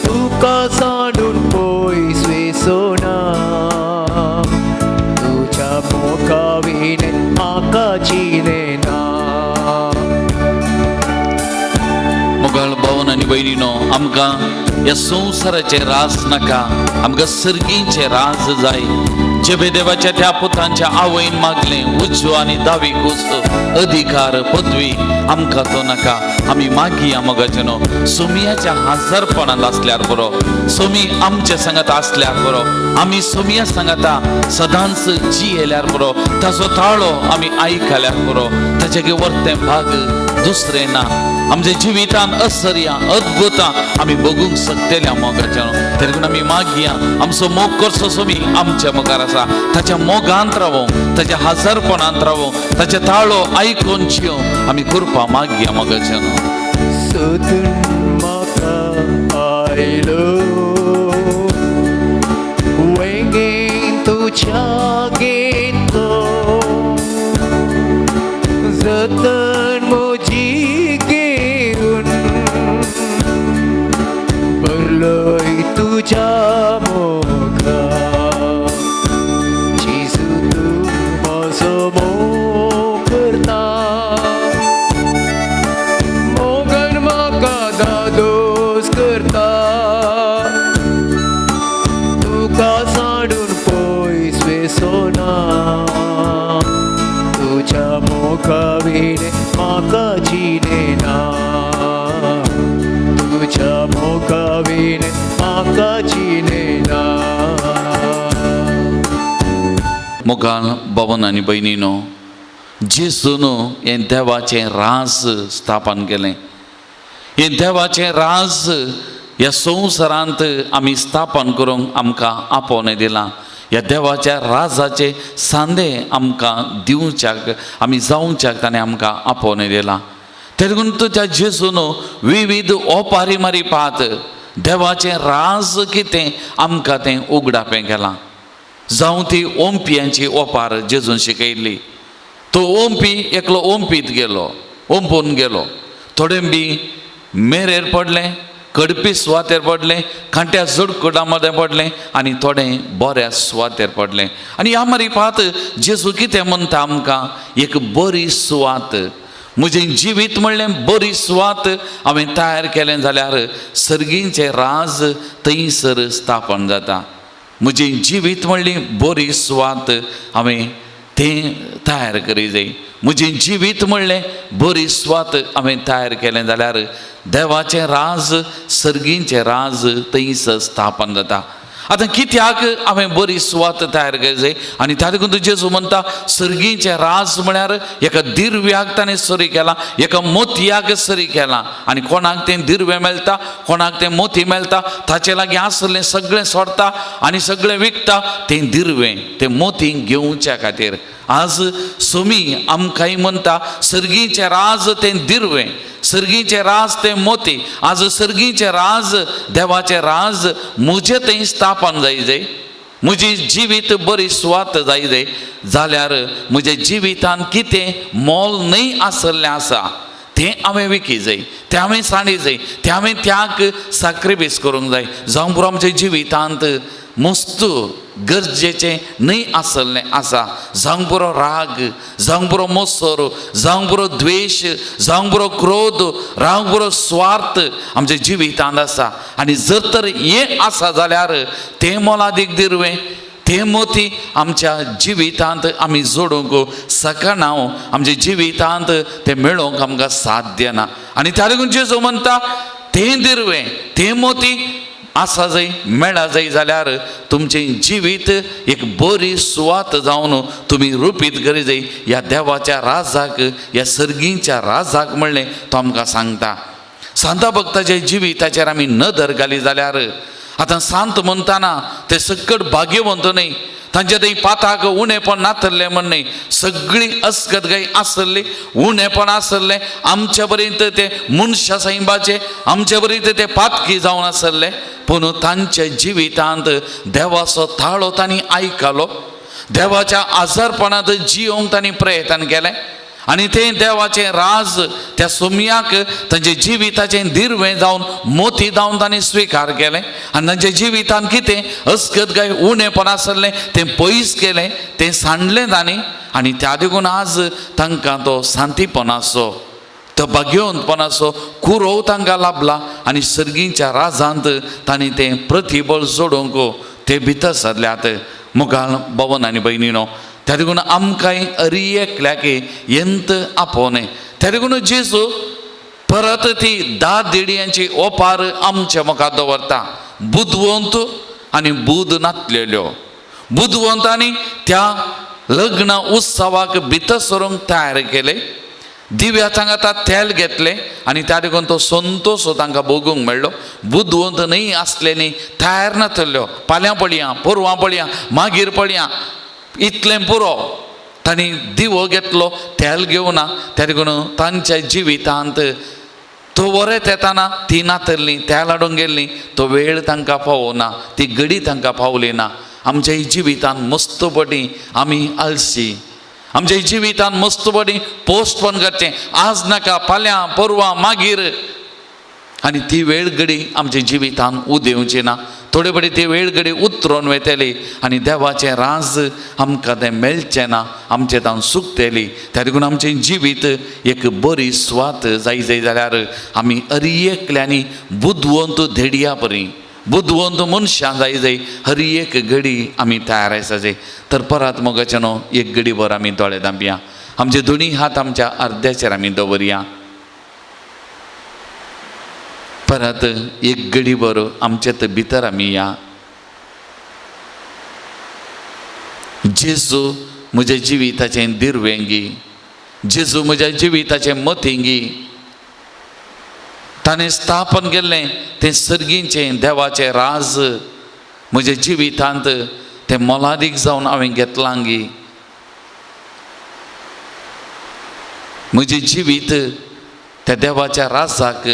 तुका सांडून पयस वेसना, तुज्या मोगा विणें म्हाका जिणें ना. मोगाळ भावन आनी भयणीनो, आमकां ह्या संवसाराचें राज नाका, आमकां सर्गींचें राज जाय. जेबे देवाच्या त्या पुतांच्या आवयन मागलें उजवो आनी दावी कूस अधिकार पदवी आमकां तो नाका. आमी मागया मोगाचें न्हू, सोमयाच्या हाजरपणान आसल्यार बरो, सोमी आमच्या सांगात आसल्यार बरो, आमी सोमया सांगाता सदांच जियेल्यार बरो, ताजो ताळो आमी आयकल्यार बरो, ताजे वर्तें भाग दुसरें ना. आमच्या जिवितान असर्या अद्भुतां आमी बगूंक शकतल्या मोगाच्या न्हू. तरी पूण आमी मागया आमचो मोग करचो सोमी आमच्या मुखार आसा, ताच्या मोगांत रावोंक, ताच्या हाजरपणांत रावोंक, ताचे ताळो आयकून जियोंक आमी कृपा मागया मोगाच्या न्हू. सोदून म्हाका आयलो वेंगेन तुज्या घेतलो, जतन म्हजी घेवन भरलोय तुज्या मोगा. जेजू तूं म्हजो मोग करता, मोगान म्हाका दादोस करता, तुका सांडून पयस वेसना, तुज्या मोगा विणें म्हाका जिणें ना, तुज्या मोगा विणें म्हाका जिणें ना. मोगाळ बाबन आनी भयणीनो, जेजून हें देवाचें राज स्थापन केलें. हें देवाचें राज ह्या संवसारांत आमी स्थापन करूंक आमकां आपोवणें दिलां. ह्या देवाच्या राजाचे सांदे आमकां दिवच्याक, आमी जावच्याक ताणें आमकां आपोवणें दिलां. तेदून त्या जेजून विविध ओपारी मारी पात देवाचें राज कितें आमकां तें उगडापें केलां. जावं ती ओंपयांची ओपार जेजून शिकयल्ली. तो ओंपी एकलो ओंपीत गेलो, ओंपून गेलो, थोडे बी मेरेर पडलें, कडपी सुवातेर पडलें, कांट्या जोडकुडा मदें पडलें आनी थोडें बऱ्या सुवातेर पडलें. आनी ह्या मारी पात जेजू कितें म्हणटा आमकां, एक बरी सुवात, म्हजें जिवीत म्हणलें बरी सुवात हांवें तयार केलें जाल्यार सर्गींचें राज थंयसर स्थापन जाता. म्हजें जिवीत म्हणली बरी सुवात हांवें तें तयार करी जाय. म्हजें जिवीत म्हणलें बरी सुवात हांवें तयार केलें जाल्यार देवाचें राज सर्गींचें राज थंयसर स्थापन जाता. आतां कित्याक हांवें बरी सुवात तयार केली जाय? आनी त्या देखून जेजू म्हणटा सर्गींचें राज म्हळ्यार एका दिर्व्याक ताणें सरी केलां, एका मोतयाक सरी केलां. आनी कोणाक तें दिर्वें मेळटा, कोणाक तें मोती मेळटा, ताचे लागीं आसलें सगळें सोडटा आनी सगळें विकता तें दिर्वें तें मोती घेवच्या खातीर. आज सोमी आमकांय म्हणटा सर्गीचें राज तें दिर्वें, सर्गीचें राज तें मोती. आज सर्गीचें राज देवाचें राज म्हजें थंय स्थापन जाय जाय, म्हजी जिवीत बरी सुवात जाय जाय जाल्यार म्हज्या जिवितान कितें मोल न्हय आसलें आसा तें हांवें विकी जाय, तें हांवें सांडी जाय, तें हांवें त्याग साक्रिफीस करूंक जाय. जावं पुरो आमच्या जिवितांत मस्त गरजेचें न्हय आसलें आसा, जावंक पुरो राग, जावंक पुरो मोसर, जावंक पुरो द्वेश, जावंक पुरो क्रोध, रावंक पुरो स्वार्थ आमच्या जिवितांत आसा. आनी जर तर हें आसा जाल्यार तें मोलादीक दिरवें, तें मोती आमच्या जिवितांत आमी जोडूंक शकना, आमच्या जिवितांत तें मेळोवंक आमकां साध्य ना. आनी त्या लागून जेजू म्हणटा तें दिरवें, तें मोती आसा जाय, मेळा जाय जाल्यार तुमचें जिवीत एक बरी सुवात जावन तुमी रुपीत करी जाय ह्या देवाच्या राजाक, ह्या सर्गीच्या राजाक म्हणलें तो आमकां सांगता. सांता भक्ताच्या जिविताचेर आमी नदर घाली जाल्यार आतां सांत म्हणटाना ते सकट भाग्यवंत न्हय, तांचे थंय पाताक उणेपण नातल्लें म्हण न्हय, सगळी अस्कत गाय आसली, उणेपण आसलें. आमच्या पर्यंत ते मनशा सैंबाचे, आमच्या पर्यंत ते पातकी जावन आसले, पूण तांच्या जिवितांत देवाचो ताळो तांणी आयकलो, देवाच्या आजारपणांत जियोंक तांणी प्रयत्न केलें आनी तें देवाचें राज त्या सोमयाक तांच्या जिविताचें दिरवें जावन मोती जावन तांणी स्विकार केलें. आनी तांच्या जिवितान कितें अस्कत काय उणेपण आसलें तें पयस केलें, तें सांडलें तांणी. आनी त्या देखून आज तांकां तो शांतीपणाचो, तो भाग्यवंतपणाचो कुरोव तांकां लाभला आनी सर्गीच्या राजांत तांणी तें प्रतिबळ जोडूंक ते भितर सरल्यात. मुखार भवन आनी भयणीनो, त्या देखून आमकांय अरी एकल्याक यंत आपोवणें. त्या देखून जेजू परत ती 10 देडयांची ओपार आमच्या मुखार दवरता, बुदवंत आनी बुद नातलेल्यो. बुदवंतांनी त्या लग्न उत्सवाक भितर सरूंक तयार केले, दिव्या सांगाता तेल घेतलें आनी त्या देखून तो संतोश तांकां भोगूंक मेळ्ळो. बुदवंत न्हय आसलेली तयार नातल्यो, फाल्यां पळया, पोरवां पळया, मागीर पळया, इतलें पुरो. तांणी दिवो घेतलो, तेल घेवना. त्या देखून तांच्या जिवितांत तो वरेत येताना ती नातल्ली, तेल हाडूंक गेल्ली, तो वेळ तांकां पावना, ती घडी तांकां पावली ना. आमच्या जिवितांत मस्त पटी आमी आलसी, आमच्या जिवितांत मस्त पटी पोस्टपोन करचें, आज नाका, फाल्यां, परवां, मागीर. आनी ती वेळ घडी आमच्या जिवितांत उदेवची ना. थोडे पटी ती वेळ घडी उतरोन वयतली आनी देवाचें राज आमकां तें मेळचें ना, आमचें तावन सुकतली. त्या देखून आमचें जिवीत एक बरी सुवात जाय जाय जाल्यार आमी हर एकल्यांनी बुदवंत धेडया परी, बुदवंत मनशां जाय जाय, हर एक घडी आमी तयार आसा जाय. तर परत मोगाचें न्हू एक घडी भर आमी दोळे धांपया, आमचे दोनी हात आमच्या अर्द्याचेर आमी दवरया. परत एक घडी भर आमचे त भितर आमी या. जेजू म्हज्या जिविताचें दिरवेंगी, जेजू म्हज्या जिविताचें मतींगी, ताणें स्थापन केल्लें तें सर्गीचें देवाचें राज म्हज्या जिवितांत तें मोलादीक जावन हांवें घेतलां गी. म्हजें जिवीत त्या देवाच्या राजाक,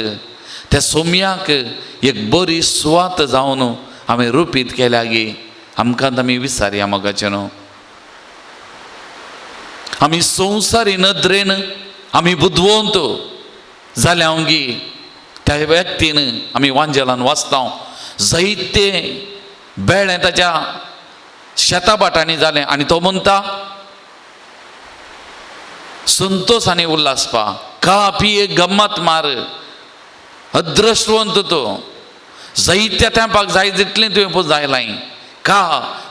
त्या सोमयाक एक बरी सुवात जावन हांवें रुपीत केल्या गी. आमकां आमी विसारया मोगाचें न्हू. आमी संवसारी नदरेन आमी बुदवंत जाल्या गी. त्या व्यक्तीन आमी वांजेलान वाचता जायते बेळें ताच्या शेता भाटांनी जालें आनी तो म्हणटा संतोष आनी उल्हासपा, खा पिये गम्मत मार, अद्रश्टवंत तो, जायत्या तेंपाक जाय तितलें तुवें पळय जायलाय, खा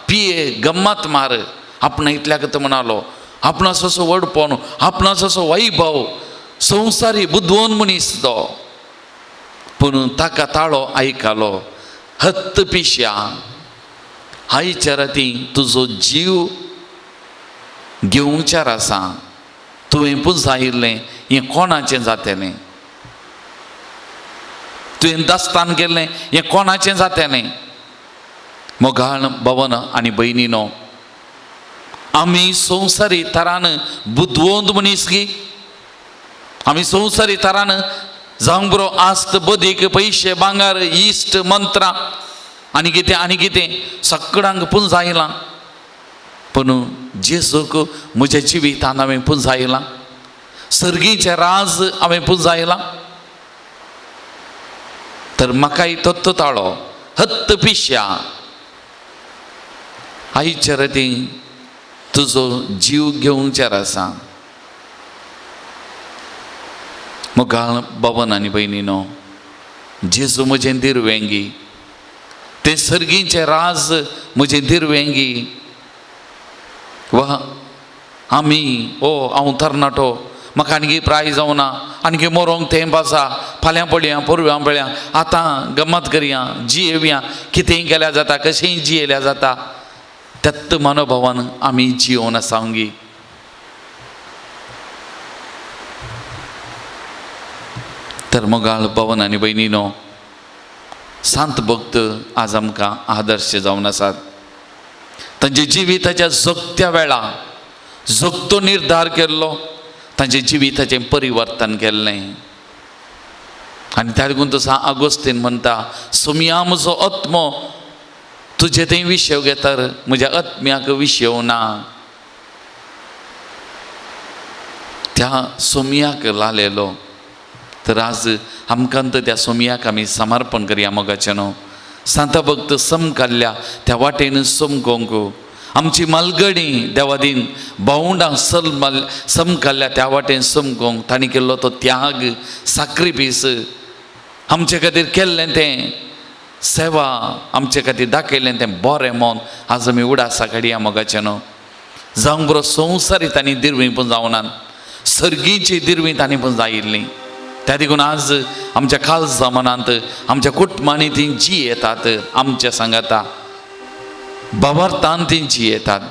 पिये गम्मत मार. आपणा इतल्याक तो म्हणालो, आपणाचो असो व्हडपण, आपणाचो असो वैभव, संवसारी बुदवंत मनीस तो. पूण ताका ताळो आयकलो, हत्त पिश्या, आयच्या राती तुजो जीव घेवच्यार आसा, तुवें पुंजायिल्लें हें कोणाचें जातलें, तुवें दास्तान केल्लें हें कोणाचें जातलें. मोगाळ भवन आनी भयणीनो, आमी संवसारी तरान बुदवंत मनीस गी, आमी संवसारी तरान जावंक बरो आस्त बदीक पयशे भांगर इश्ट मंत्रां आनी कितें आनी कितें सगळ्यांक पुंजायलां. पूण जेजूक म्हज्या जिवितान हांवें पुंजायलां, सर्गीचें राज हांवें पुंजायलां. तर म्हाकाय तत्तो ताळो हत्त पिश्या आयच्या राती तुजो जीव घेवचेर आसा. मुखार बाबन आनी भयणीनो, जेजू म्हजें दिरवेंगी, तें सर्गीचें राज म्हजें दिरवेंगी. वा आमी ओ हांव तरणाटो, म्हाका आनी प्राय जावना, आनी मरोंक तेंप आसा, फाल्यां पळया पोरव्यां पळया, आतां गम्मत करया, जियेवया, कितेंय केल्यार जाता, कशेंय जियेल्यार जाता. त्यात मनोभावान आमी जियोवन आसांगी. तर मोगाळ भवन आनी भयणीनो, सांत भक्त आज आमकां आदर्श जावन आसात. तांच्या जिविताच्या जगत्या वेळा जगतो निर्धार केल्लो, तांच्या जिविताचें परिवर्तन केल्लें. आनी त्या लागून तसो आगोस्तीन म्हणटा, सोमया म्हजो आत्मो तुजे थंय विशेव घेतर म्हज्या आत्म्याक विशेव ना. त्या सोमयाक लालेलो. तर आज आमकां तर त्या सोमयाक आमी समर्पण करया मोगाचें न्हू. सांता भक्त समकाल्ल्या त्या वाटेन समकोंक आमची मालगडी देवादीन भावंडां सल समकाल्ल्या त्या वाटेन समकोंक तांणी केल्लो तो त्याग साक्रिफीस आमचे खातीर केल्लें तें सेवा, आमचे खातीर दाखयलें तें बरें मन आज आमी उडासा काडया मोगाचें न्हू. जावंक बरो संवसारी तांणी दिरवीं पण जावनात, सर्गीची दिरवीं तांणी पण जायिल्लीं. त्या देखून आज आमच्या खालसा मनांत आमच्या कुटुंबांनी ती जी येतात, आमच्या सांगाता बाबार्थान ती जी येतात.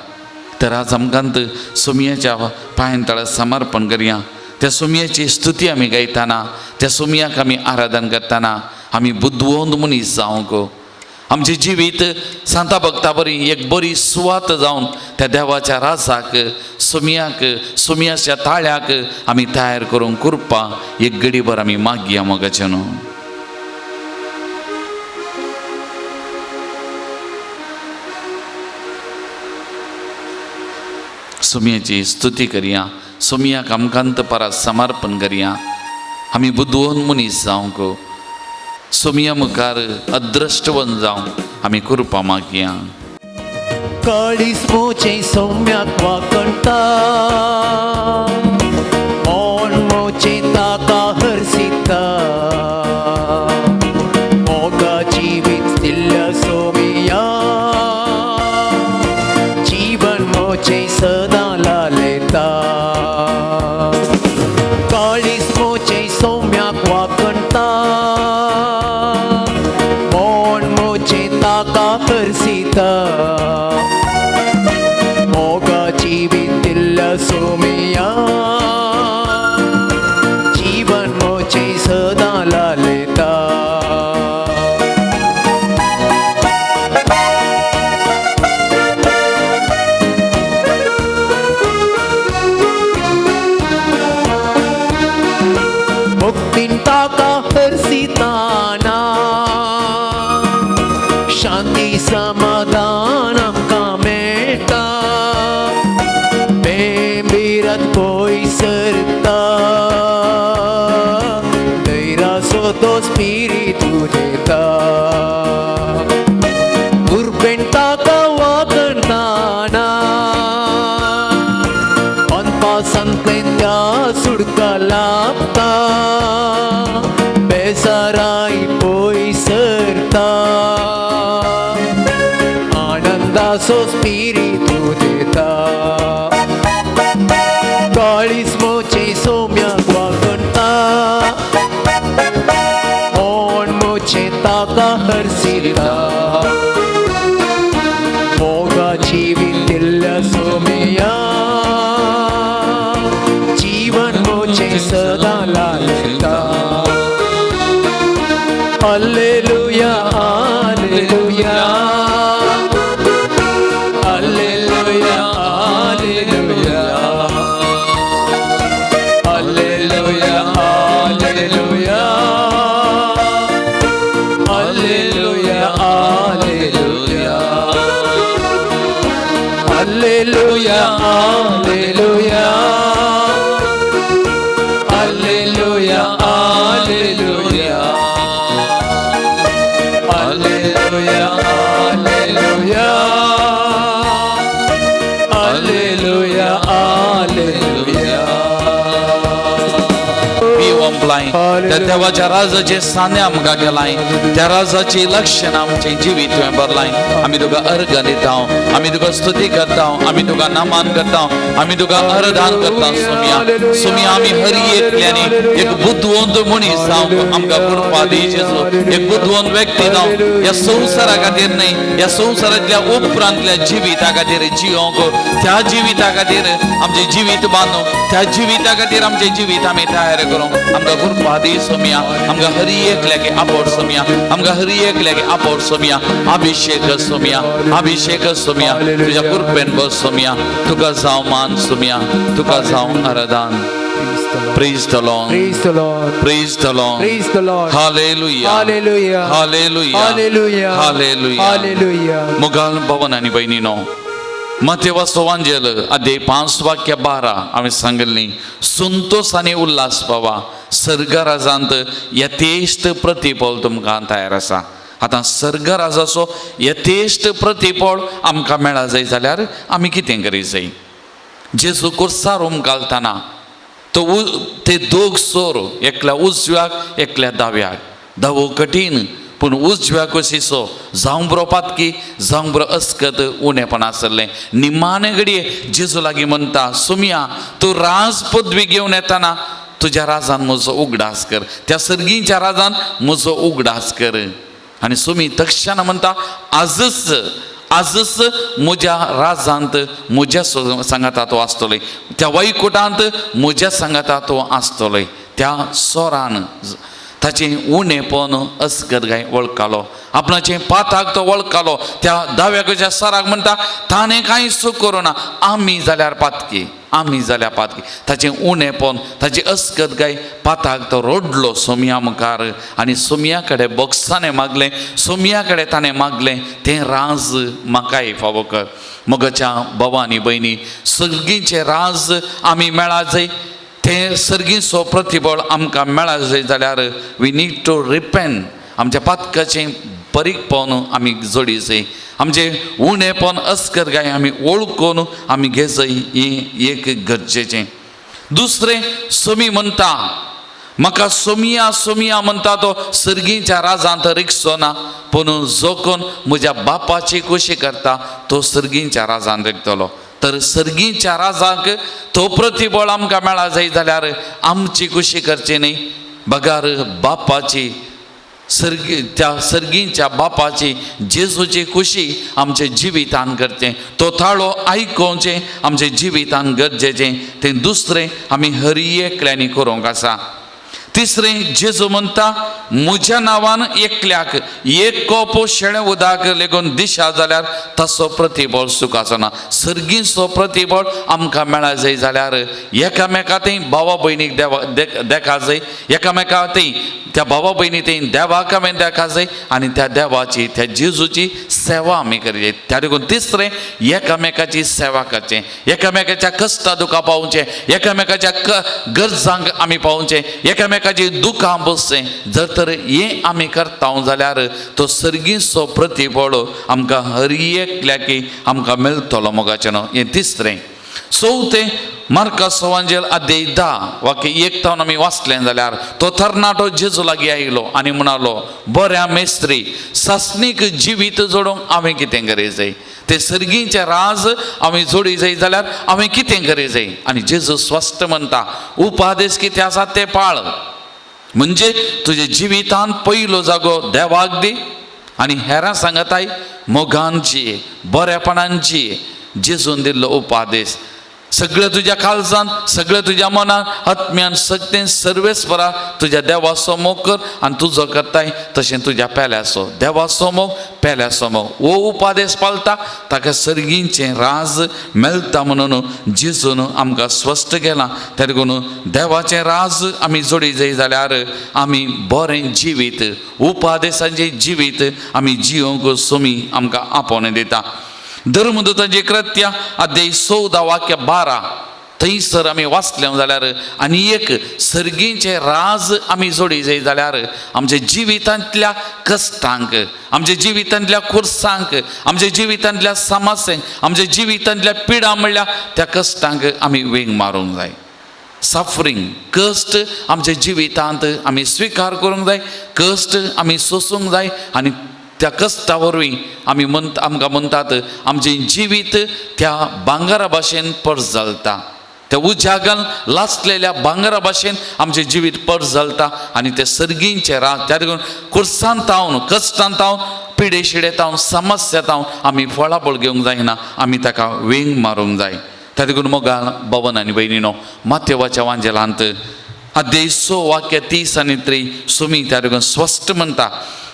तर आज आमकां सोमयाच्या पांयां तळा समर्पण करया. त्या सोमयाची स्तुती आमी गायतना, त्या सोमयाक आमी आराधन करतना आमी बुदवंत मनीस जावंक, आमचें जिवीत सांता भक्ता बरी एक बरी सुवात जावन त्या देवाच्या राजाक सोमयाक सोमयाच्या ताळ्याक आमी तयार करूंक कृपा एक गडीभर आमी मागया मोगाचें न्हू. सोमयाची स्तुती करया, सोमयाक आमकां परात समर्पण करया. आमी बुदवंत मनीस जावंक, सोमया मुखार अद्रश्टवन जावं आमी कृपा मागया. काळीज मोचें सौम्याक वाकणटा, मन मोचें ताका हरसिता, मोगा जिवीत दिल्ल्या सोमिया, जीवन मोचें सदां लालेता. काळीज मोचें सौम्याक वाकणटा, मन मोचें ताका हरसिता, मोगा जिवीत दिल्ल्या सोमिया, जीवन मोचें सदां लालेता. मुक्तीन ताका हरसिताना, शांती समाधान आमकां मेळटा, बेंबिरत पयस सरता, दैरासो तो स्पिरितू दिता, उर्बेन ताका वागणताना, पंपासांतलें त्या सुडका लाभता, बेजाराय पयस सरता, आनंदाचो स्पिरितू दिता. काळीज मोचें सोम्याक वागणटा, मन मोचें ताका हरसिता, मोगा जिवीत दिल्ल्या सोमिया, जीवन मोचें सदां Lalta. Alleluia, alleluia, alleluia, alleluia, alleluia, alleluia, alleluia, alleluia. सोंपलाय, त्या देवाच्या राजाचे साने आमकां केलाय, त्या राजाची लक्षणां आमचें जिवीत तुवें भरलाय. आमी तुका अर्घ दिता, आमी तुका स्तुती करता, आमी तुका नमन करता, आमी तुका अर्दान करता सोमिया. सोमिया, आमी हर एकल्यानी एक बुदवंत मनीस जावंक आमकां कृपा दी जेजू. एक बुदवंत व्यक्ती जावं, ह्या संवसारा खातीर न्हय, ह्या संवसारांतल्या उपरांतल्या जिविता खातीर जियोंक, त्या जिविता खातीर आमचें जिवीत बांदूंक, त्या जिविता खातीर आमचें जिवीत आमी तयार करूंक आमकां कृपा दी सोमिया. आमकां हर एकल्याक आपोट सोमिया, आमकां हर एकल्याक आपोट सोमिया. अभिषेक सोमिया, अभिषेक सोमिया, तुज्या कृपेन बस सोमिया. तुका जावं मान सोमिया, तुका जावं आराधन. Praise the Lord. Praise the Lord. Praise the Lord. Praise the Lord. Praise the Lord. Hallelujah. Hallelujah. Hallelujah. Hallelujah. Hallelujah. Hallelujah. मुगाल भवन आनी भयणीनो, मतेवा सोवांजेल अध्याय 5 वाक्य 12 हांवें सांगिल्ली, संतोस आनी उल्हास पावा, सर्गराजांत यथेश्ट प्रतिफळ तुमकां तयार आसा. आतां सर्गराजाचो यथेश्ट प्रतिफळ आमकां मेळा जाय जाल्यार आमी कितें करीत जाय? जेजू कुर्सार उमकालतना तो ते दोग सोर, एकल्या उजव्याक एकल्या दाव्याक, दावो कठीण पूण उजव्याक कशीसो जावं बरो पातकी, जावं बरो अस्कत उणेपण आसलें. निमाणे घडये जेजू लागीं म्हणटा, सुमिया, तूं राज पदवी घेवन येताना तुज्या राजान म्हजो उगडास कर, त्या सर्गीच्या राजान म्हजो उगडास कर. आनी सुमी तक्षणा म्हणटा, आजच आजच म्हज्या राजांत म्हज्या सांगाता तो आसतलोय, त्या वैकुटांत म्हज्या सांगाता तो आसतलोय. त्या सोरान ताचें उणेपण अस्कत गाय वळखालो, आपणाचें पाताक तो वळखालो. त्या दाव्याच्या सराक म्हणटा, ताणें कांय चूक करूं ना, आमी जाल्यार पातकी, आमी जाल्यार पातकी. ताचें उणेपण, ताची अस्कत गाय पाताक तो रडलो सोमया मुखार आनी सोमया कडेन बोक्साणें मागलें, सोमया कडेन ताणें मागलें तें राज म्हाकाय फावो कर. मगच्या भावानी भयणी, सर्गीचें राज आमी मेळा जाय, तें सर्गीचो प्रतिबळ आमकां मेळा जाय जाल्यार we need to repent. आमच्या पातकाचें बरीकपण आमी जोडी जाय, आमचें उणेपण अस्कर गाय आमी वळखून आमी घेजय, हें एक गरजेचें. दुसरें, सोमी म्हणटा म्हाका सोमिया सोमिया म्हणटा तो सर्गीच्या राजांत रिगचो ना, पूण जो कोण म्हज्या बापाची खोशी करता तो सर्गीच्या राजांत रिगतलो. तर सर्गीच्या राजाक तो प्रतिबळ आमकां मेळा जाय जाल्यार आमची खोशी करची न्ही, बगार बापाची सर्गी, त्या सर्गीच्या बापाची जेजूची खुशी आमच्या जिवितान करचें, तो थाळो आयकोवचें आमच्या जिवितान गरजेचें. तें दुसरें आमी हरी एकल्यांनी करूंक आसा. तिसरें, जेजू म्हणटा म्हज्या नांवान एकल्याक एक कोप शेळें उदक लेगून दिशा जाल्यार तसो प्रतिबळ सुखाचो ना. सर्गीचो प्रतिबळ आमकां मेळा जाय जाल्यार एकामेका थंय भावा भयणीक देवा देखा जाय, एकामेका थंय त्या भावा भयणी थंय देवाक आमी देखा जाय आनी त्या देवाची त्या जेजूची सेवा आमी करी जाय. त्या देखून तिसरें, एकामेकाची सेवा करचें, एकामेकाच्या कश्टा दुखां पावचें, एकामेकाच्या गरजांक आमी पावचें, एकामेकाची दुखां बसचें. जर तर हें आमी करता जाल्यार तो सर्गीचो प्रतिफळ आमकां हर एकल्याकी आमकां मेळटलो मोगाचें न्हू. हें तिसरें. चवथें, मार्का सवांजेल अध्याय 10 वाक्य 1 तावन आमी वाचलें जाल्यार तो तरणाटो जेजू लागीं आयलो आनी म्हणालो, बऱ्या मेस्त्री, सासणीक जिवीत जोडूंक हांवें कितें करी जाय? ते सर्गीचें राज हांवें जोडी जाय जाल्यार हांवें कितें करी जाय? आनी जेजू स्पश्ट म्हणटा, उपादेश कितें आसा ते पाळ, म्हणजे तुज्या जिवितांत पयलो जागो देवाक दी आनी हेरां सांगताय मोगान जी, बरेपणान जी. जेजून दिल्लो उपादेश सगळें तुज्या काळजान, सगळें तुज्या मनान, आत्म्यान, सगळें सर्वेस्परा तुज्या देवाचो मोग कर आनी तुजो करताय तशें तुज्या पेल्याचो. देवाचो मोग, पेल्याचो मोग, हो उपादेश पाळटा ताका सर्गीचें राज मेळटा म्हणून जेजून आमकां स्पश्ट केलां. त्या देखून देवाचें राज आमी जोडी जाय जाल्यार आमी बरें जिवीत, उपादेशाचें जिवीत आमी जियोंक सोमी आमकां आपोवणें दिता. धर्मदूतांची कृत्या अध्याय 14 वाक्य 12 थंयसर आमी वाचले जाल्यार आनी एक सर्गीचें राज आमी जोडी जाय जाल्यार आमच्या जिवितांतल्या कश्टांक, आमच्या जिवितांतल्या खुर्सांक, आमच्या जिवितांतल्या समस्यांक, आमच्या जिवितांतल्या पिडा म्हणल्यार त्या कश्टांक आमी वेंग मारूंक जाय. सफरींग, कश्ट आमच्या जिवितांत आमी स्विकार करूंक जाय, कश्ट आमी सोसूंक जाय आनी त्या कश्टा वरवीं आमी आमकां म्हणटात आमचें जिवीत त्या भांगरा भाशेन पर्स जाता, त्या उज्यागान लासलेल्या भांगरा भाशेन आमचें जिवीत पर्स जाता आनी ते सर्गींचे राज. त्या देखून कुर्सान तावन, कश्टान तावन, पिडे शिडे तावन, समस्या तावन आमी फळाफळ घेवंक जायना, आमी ताका वेंग मारूंक जाय. त्या देखून मोगाल भवन आनी भयणीनो, माथेवाच्या वांजेलांत अध्याय 6 वाक्य 30 आनी 3 सुमी त्या देखून स्पश्ट म्हणटा,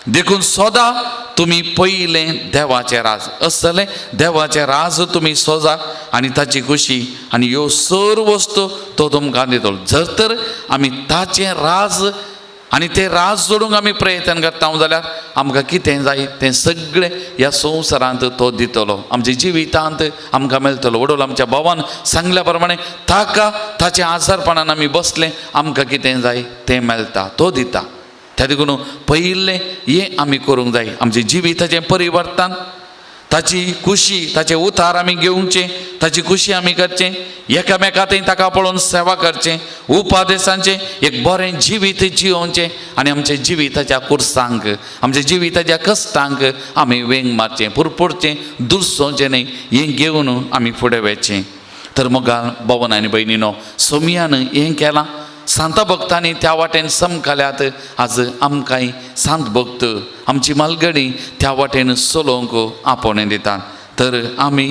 देखून सदां तुमी पयलें देवाचें राज असलें देवाचें राज तुमी सोजा आनी ताची खुशी आनी ह्यो सर्व वस्तू तो तुमकां दितलो. जर तर आमी ताचें राज आनी तें राज जोडूंक आमी प्रयत्न करता जाल्यार आमकां कितें जाय तें सगळें ह्या संवसारांत तो दितलो, आमच्या जिवितांत आमकां मेळटलो. वडोल आमच्या भावान सांगल्या प्रमाणे ताका ताच्या आजारपणान आमी बसले, आमकां कितें जाय तें मेळटा, तो दिता. त्या देखून पयलें हें आमी करूंक जाय, आमचें जिविताचें परिवर्तन, ताची खुशी, ताचे उतार आमी घेवचें, ताची खुशी आमी करचें, एकामेका थंय ताका पळोवन सेवा करचें, उपादेसांचें एक बरें जिवीत जियोवचें आनी आमच्या जिविताच्या कुर्सांक, आमच्या जिविताच्या कश्टांक आमी वेंग मारचें, पुरपुरचें, दुरसोवचें न्हय, हें घेवन आमी फुडें वचचें. तर मोगाल भवन आनी भयणीनो, सोमयान हें केलां, सांता भक्तांनी त्या वाटेन समकाल्यात, आज आमकांय सांत भक्त आमची मालगडी त्या वाटेन चलोवंक आपोवणें दितात. तर आमी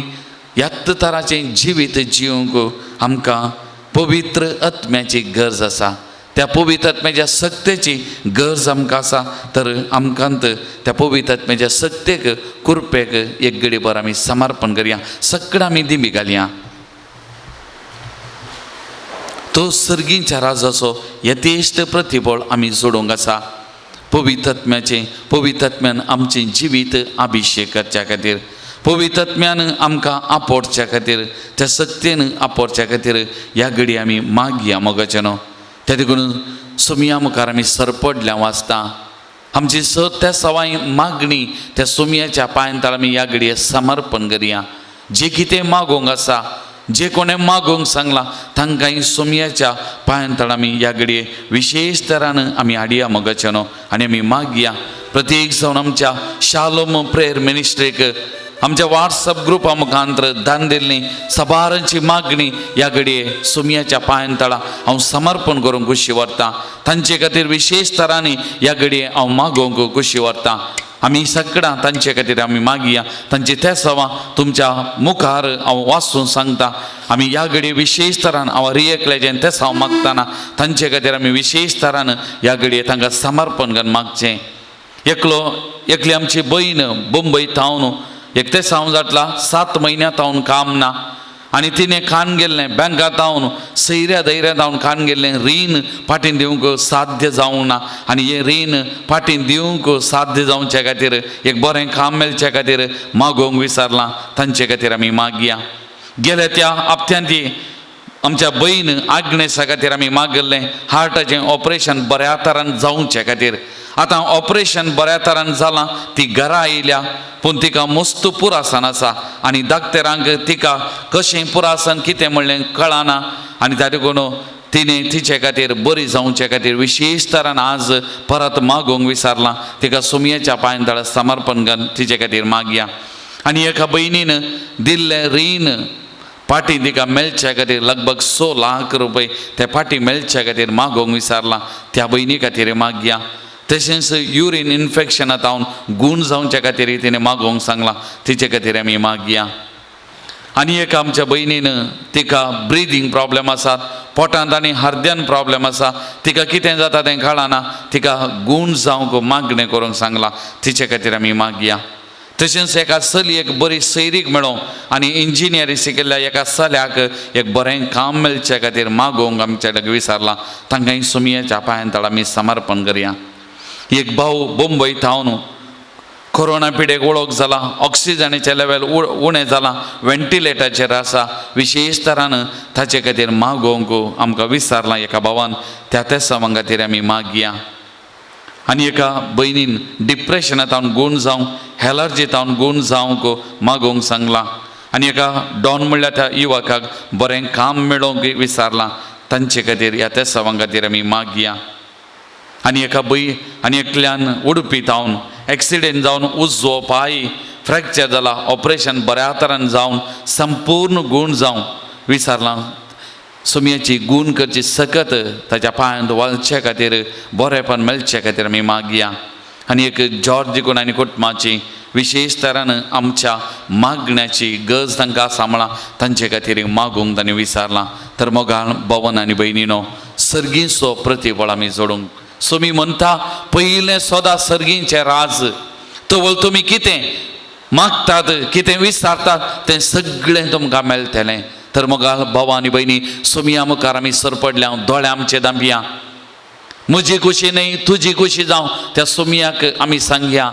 ह्याच तराचें जिवीत जिवंक आमकां पवित्र आत्म्याची गरज आसा, त्या पवित्र आत्म्याच्या सक्तेची गरज आमकां आसा. तर आमकां त्या पवित्र आत्म्याच्या सक्तेक, कृपेक एक घडीभर आमी समर्पण करया, सगळें आमी दिमी घालया. तो सर्गींच्या राजाचो यथेश्ट प्रतिबळ आमी जोडूंक आसा. पवित्र आत्म्याचें, पवित्र आत्म्यान आमचें जिवीत अभिशेक करच्या खातीर, पवित्र आत्म्यान आमकां आपोवच्या खातीर, त्या सक्तेन आपोवच्या खातीर ह्या घडी आमी मागया मोगाचें न्हू. त्या देखून सोमया मुखार आमी सरपडल्या वाचता, आमची स त्या सवाय मागणी त्या सोमयाच्या पांयान आमी ह्या घडये समर्पण करया. जे कितें मागोवंक आसा, जे कोणें मागोवंक सांगलां तांकांय सोमयाच्या पांयान आमी ह्या घडये विशेश तरान आमी हाडया मोगाचें न्हू आनी आमी मागया. प्रत्येक जावन आमच्या शालोम प्रेयर मिनिस्ट्रीक, आमच्या वॉट्सएप ग्रुपा मुखांतर दान दिल्ली सबारांची मागणी ह्या घडये सोमयाच्या पांयान तळा हांव समर्पण करूंक खुशी व्हरता. तांचे खातीर विशेश तरांनी ह्या घडये हांव मागोवंक खुशी व्हरता. आमी सगळां तांचे खातीर आमी मागया, तांची ते सवां तुमच्या मुखार हांव वाचून सांगता. आमी ह्या घडये विशेश तरान हांव रियकल्याचें तें हांव मागतना तांचे खातीर आमी विशेश तरान ह्या घडये तांकां समर्पण करून मागचें. एकलो एकली आमची बयण मुंबय थावन एक तें हांव जातला 7 म्हयन्या थावन काम ना आनी तिणें खाण गेल्लें बँका थावन, सैऱ्या धैर्या थावन खाण गेल्लें, रीण फाटीं दिवंक साध्य जावंक ना आनी हें रीण फाटीं दिवंक साध्य जावचे खातीर एक बरें काम मेळचे खातीर मागोवंक विसरलां, तांचे खातीर आमी मागया. गेल्या त्या हप्त्यांत ती आमच्या बयण आग्नेसा खातीर आमी मागल्लें हार्टाचें ऑपरेशन बऱ्या तरान जावचे खातीर. आतां ऑपरेशन बऱ्या तरान जालां, ती घरा आयल्या, पूण तिका मस्त पुरासन आसा आनी डाक्टरांक तिका कशें पुरासन कितें म्हणलें कळना आनी त्या देखून तिणें तिचे खातीर बरी जावचे खातीर विशेश तरान आज परत मागोवंक विसरलां, तिका सोमयेच्या पांयान तळा समर्पण करून तिचे खातीर मागया. आनी एका भयणीन दिल्लें रीण फाटीं तिका मेळच्या खातीर लगभग 100 लाख रुपये ते फाटीं मेळच्या खातीर मागोवंक विसरलां, त्या भयणी खातीर मागया. तशेंच युरीन इन्फेक्शना तावन गूण जावच्या खातीर तिणें मागोवंक सांगलां, तिचे खातीर आमी मागया. आनी एका आमच्या भयणीन तिका ब्रिदींग प्रॉब्लम आसा, पोटांत आनी हर्द्यान प्रॉब्लम आसा, तिका कितें जाता तें कळना, तिका गूण जावंक मागणें करूंक सांगलां, तिचे खातीर आमी मागया. तशेंच एका चलयेक बरी सैरीक मेळोवंक आनी इंजिनियरींग शिकिल्ल्या एका चल्याक एक बरें काम मेळचे खातीर मागोवंक आमच्या लागीं विसरलां, तांकां सोमयेच्या पांयान तळा आमी समर्पण करया. एक भाव मुंबय थावन कोरोना पिडेक वळख जाला, ऑक्सिजनाचें लेवल उणें जालां, वेंटिलेटराचेर आसा, विशेश तरान ताचे खातीर मागोवंक आमकां विसरलां एका भावान, त्या तेसांवां खातीर आमी मागया. आनी एका भयणीन डिप्रेशना तावन गूण जावंक, एलर्जी तावन गूण जावंक मागोवंक सांगलां आनी एका डॉन म्हणल्यार त्या युवकाक बरें काम मेळोवंक विसरलां, तांचे खातीर ह्या तेसांवां खातीर आमी मागया. आनी एका बय आनी एकल्यान उडपी जावन एक्सिडेंट जावन उजवो पांय फ्रॅक्चर जाला, ऑपरेशन बऱ्या तरान जावन संपूर्ण गूण जावं विचारलां. सोमयाची गूण करची सकत ताच्या पांयांत वालचे खातीर बरेपण मेळचे खातीर आमी मागया. आनी एक जॉर्ज देखून आनी कुटुंबाची विशेश तरान आमच्या मागण्याची गरज तांकां सांबळा तांचे खातीर मागूंक तांणी विचारलां. तर मोगाळ भवन आनी भयणीनो, सर्गीचो प्रतिफळ आमी जोडूंक सोमी म्हणटा पयलें सदां सर्गींचें राज, तवळ तुमी कितें मागतात कितें विचारतात तें सगळें तुमकां मेळटलें. तर मोगाळ भाव आनी भयणी, सोमया मुखार आमी सरपडल्या, दोळे आमचे दांपया, म्हजी खुशी न्हय तुजी खुशी जावं त्या सोमयाक आमी सांगया.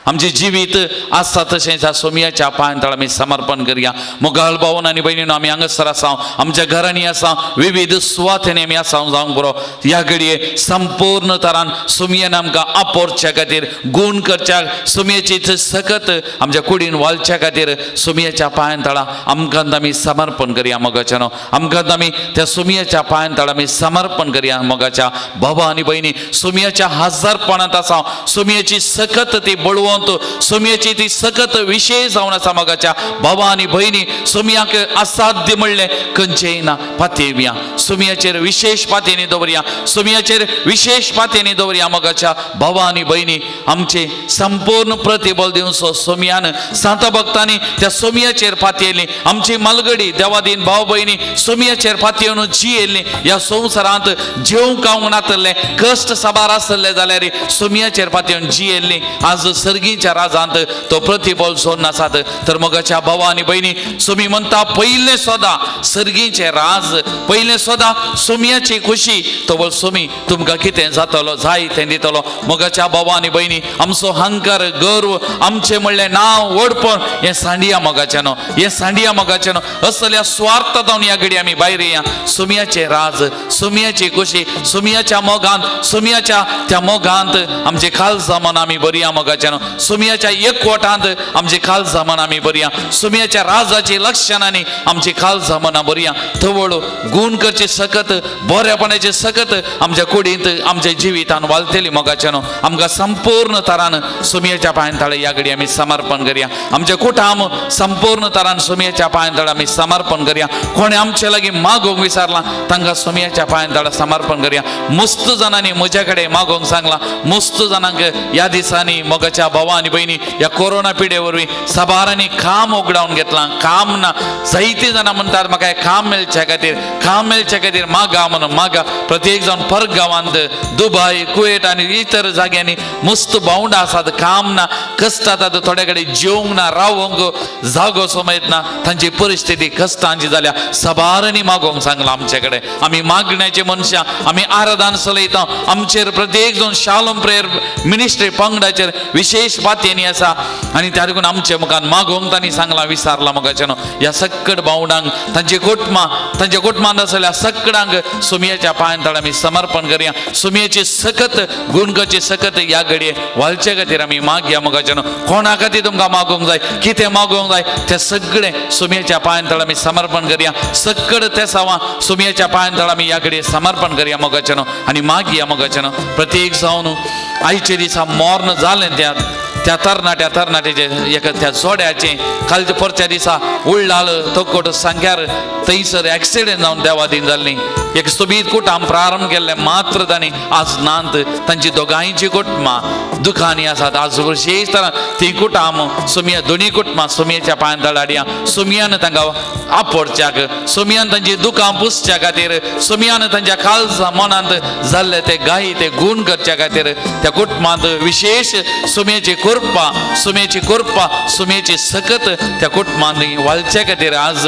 आमचें जिवीत आसा तशेंच ह्या सोमयाच्या पांयां तळ आमी समर्पण करया. मोगाळ भावन आनी भयणीनो, आमी हांगासर आसा, आमच्या घरांनी आसा, विविध सुवातेंनी आमी आसा जावंक बरो. ह्या घडये संपूर्ण तरान सोमयान आमकां आपोरच्या खातीर, गूण करच्या सोमयाची सकत आमच्या कुडीन वालच्या खातीर सोमयाच्या पांयां तळा आमकां आमी समर्पण करया. मोगाच्या न्हू, आमकां आमी त्या सोमयाच्या पांयां तळा आमी समर्पण करया. मोगाच्या बाबा आनी भयणी, सोमयाच्या हजारपणांत आसा, सोमयाची सकत ती बळवंत, सोमयाची ती सकत विशेष जावन आसा. मोगाच्या बाबा आनी भयणी, सोमयाक असाध्य म्हणलें खंयचेय ना. पातयेवया सोमयाचेर विशेष पातयेनी दवरया, सोमयाचेर विशेष पातयेनी दवरया. मोगाच्या बाबा आनी भयणी, आमचे संपूर्ण प्रतिबल दिवचो सोमयान सांता भक्तांनी त्या सोमयाचेर पातयेली. आमची मालगडी देवादीन भाव भयणी सोमयाचेर पातयेवन जियेल्ली. ह्या संवसारांत जेवंक खावंक नातल्लें, कश्ट साबार आसले जाल्यार सोमयाचेर पातयेवन जियेल्ली. आज सर्गीच्या राजांत तो प्रतिबल सोडून आसात. तर मोगाच्या भावा आनी भयणी, सोमी म्हणटा पयलें सदां सर्गीचें राज, पयलें सदां सोमयाची खुशी, तो सोमी तुमकां कितें जातलो जाय तें दितलो. मोगाच्या भावा आनी भयणी, आमचो हंकार गर्व आमचें म्हणलें नांव व्हडपण हें सांडिया मोगाचें न्हू, हें सांडिया मोगाचें न्हू. असल्या स्वार्थ जावन ह्या घडी आमी भायर येया. सोमयाचें राज, सोमयाची खुशी, सोमयाच्या मोगांत, सोमयाच्या त्या मोगांत आमचे खालसा मन आमी बरया. मोगाच्या न्हू, सोमयाच्या एकवटांत आमचे खालसा मन आमी बरया. सोमयाच्या राजाची लक्षणांनी आमची खालसा मनां बरया. तवळ गूण करचे सकत, बरेपणाचे सकत आमच्या कुडींत आमच्या जिवितान वालतली. मोगाच्या न्हू, आमकां संपूर्ण तरान सोमयाच्या पांयां तळे ह्या घडी आमी समर्पण करया. आमच्या कुटाम संपूर्ण तरान सोमयाच्या पांयां तळे आमी समर्पण करया. कोणें आमचे लागीं मागूंक विचारलां तांकां सोमयाच्या पांयां तळे समर्पण करया. मस्त जाणांनी म्हज्या कडेन मागूंक सांगलां, मस्त जाणांक ह्या दिसांनी मोगाच्या भावा आनी भयणी ह्या कोरोना पिडे वरवीं साबारांनी काम उगडावन घेतलां. काम ना, जायते जाणां म्हणटात म्हाका काम मेळच्या खातीर, काम मेळच्या खातीर मागा म्हणून मागा. प्रत्येक जावन परत गांवांत दुबय, कुवेट आनी इतर जाग्यांनी मस्त भावंडां आसात, काम ना, कश्ट आसात, थोड्या कडेन जेवंक ना, रावंक जागो समयत ना, तांची परिस्थिती कश्टांची जाल्या. साबारांनी मागोवंक सांगलां आमचे कडेन. आमी मागण्याचे मनशां, आमी आराधन चलयता. आमचेर प्रत्येक जावन शालोम प्रेयर मिनिस्ट्री पंगडाचेर विशेष पातयेनी आसा आनी त्या देखून आमचे मुखार मागोवंक तांणी सांगलां, विचारलां. मोगाचें न्हू, ह्या सक्कड भावंडांक, तांचे कुटुंबां, तांच्या कुटुंबांत आसल्या सकडांक सोमयाच्या पांयां तळ आमी समर्पण करया. सोमयाची सकत गुणगाची सकत ह्या घडये वालचे खातीर आमी मागया. मोगाचें न्हू, कोणा खातीर तुमकां मागोवंक जाय, कितें मागोवंक जाय तें सगळें सोमयाच्या पांयां तळ आमी समर्पण करया. सक्कड तेसांवां सोमयाच्या पांयां तळ आमी ह्या घडये समर्पण करया. मोगाचें न्हू, आनी मागया. मोगाचें न्हू, प्रत्येक जावन आयचे दिसा मर्ण जालें त्या त्या तरणाट्या तरणाट्याचे एका त्या जोड्याचें कालच्या परच्या दिसा उळ्ळाल तोकोट सांग्यार थंयसर एक्सिडेंट जावन देवादीन जाल्ली. एक सोबीत कुटाम प्रारंभ केल्लें मात्र तांणी आज नांत. तांची दोगांयची कुटुंबां दुखांनी आसात. आज विशेष तरान ती कुटाम सोमिया दोनी कुटुंबां सोमियाच्या पांयां तळाडया. सोमियान तांकां आपोडच्याक, सोमियान तांची दुखां पुसच्या खातीर, सोमियान तांच्या काळजा मनांत जाल्ले ते गायी ते गूण करच्या खातीर त्या कुटुंबांत विशेष सोमियाची कृपा, सोमियाची कृपा, सोमियाची सकत त्या कुटुंबांत वालच्या खातीर आज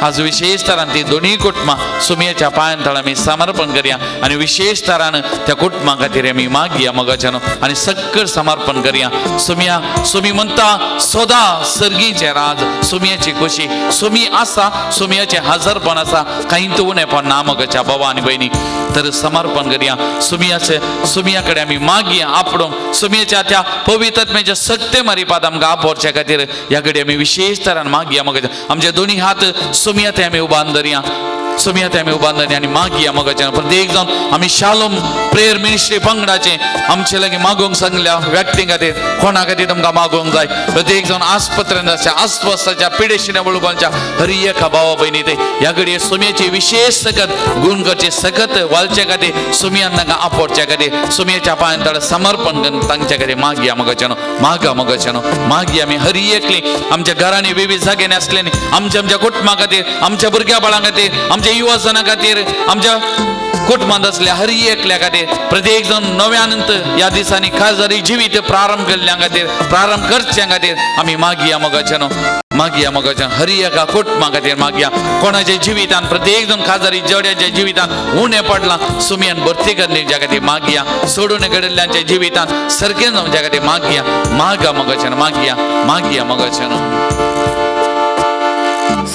आज विशेष तरान ती दोनी कुटुंबां सोमियाच्या पांयां तळ आमी समर्पण करया आनी विशेष तरान त्या कुटुंबां खातीर आमी मागया. मोगाच्यान आनी सक्कड समर्पण करया. सोमिया सोमी म्हणटा सदां सर्गीचें राज, सोमियाची खुशी, सोमी आसा, सोमियाचें हजारपण आसा, कांयच उणेपण ना. मोगाच्या बाबा आनी भयणी, तर समर्पण करया सोमियाचे. सोमिया कडेन आमी मागया आपडूंक सोमियाच्या त्या पवित्रत्म्याच्या सक्ते मारिपात आमकां आपोवच्या खातीर ह्या कडेन आमी विशेष तरान मागया. मोगाच्या आमचे दोनी हात सोमिया ते आमी उबान धरया. सोमया ते आमी उबारले आनी मागया मोगाच्यान प्रत्येक जावन आमी शालोम प्रेयर मिनिस्ट्री पंगडाचे आमचे लागीं मागूंक सांगल्या व्यक्ती खातीर कोणा खातीर तुमकां मागूंक जाय. प्रत्येक जावन आस्पत्रेंत आसच्या अस्वस्थाच्या पिडेशिण्या वळुपाच्या हरी एका भावा भयणी ते ह्या घडये सोमयाची विशेष सकत गुण करचे सकत वालचे खातीर सोमयान तांकां आपोवच्या खातीर सोमयाच्या पांयान ताणें समर्पण करून तांच्या खातीर मागया मोगाच्यान मागा मोगाच्यान मागया. आमी हरी एकली आमच्या घरांनी विविध जाग्यांनी आसलेली आमच्या आमच्या कुटुंबा खातीर आमच्या भुरग्या बाळां खातीर आमच्या युवाजना खातीर आमच्या कुटुंबांत आसल्या हरी एकल्या खातीर प्रत्येक जाण नव्यान ह्या दिसांनी खासदारी जिवीत प्रारंभ केल्ल्या खातीर प्रारंभ करच्या खातीर आमी मागया मोगाच्यान मागया मोगाच्यान हरी एका कुटुंबा खातीर मागया. कोणाच्या जिवितान प्रत्येक जण खासदारी जेवड्याच्या जिवितान उणें पडलां सुमयान भरती करली ज्या खातीर मागया. सोडून घडिल्ल्यांच्या जिवितान सारकें जावं ज्या खातीर मागया. मागा मोगाच्यान मागया मागया मोगाच्यान.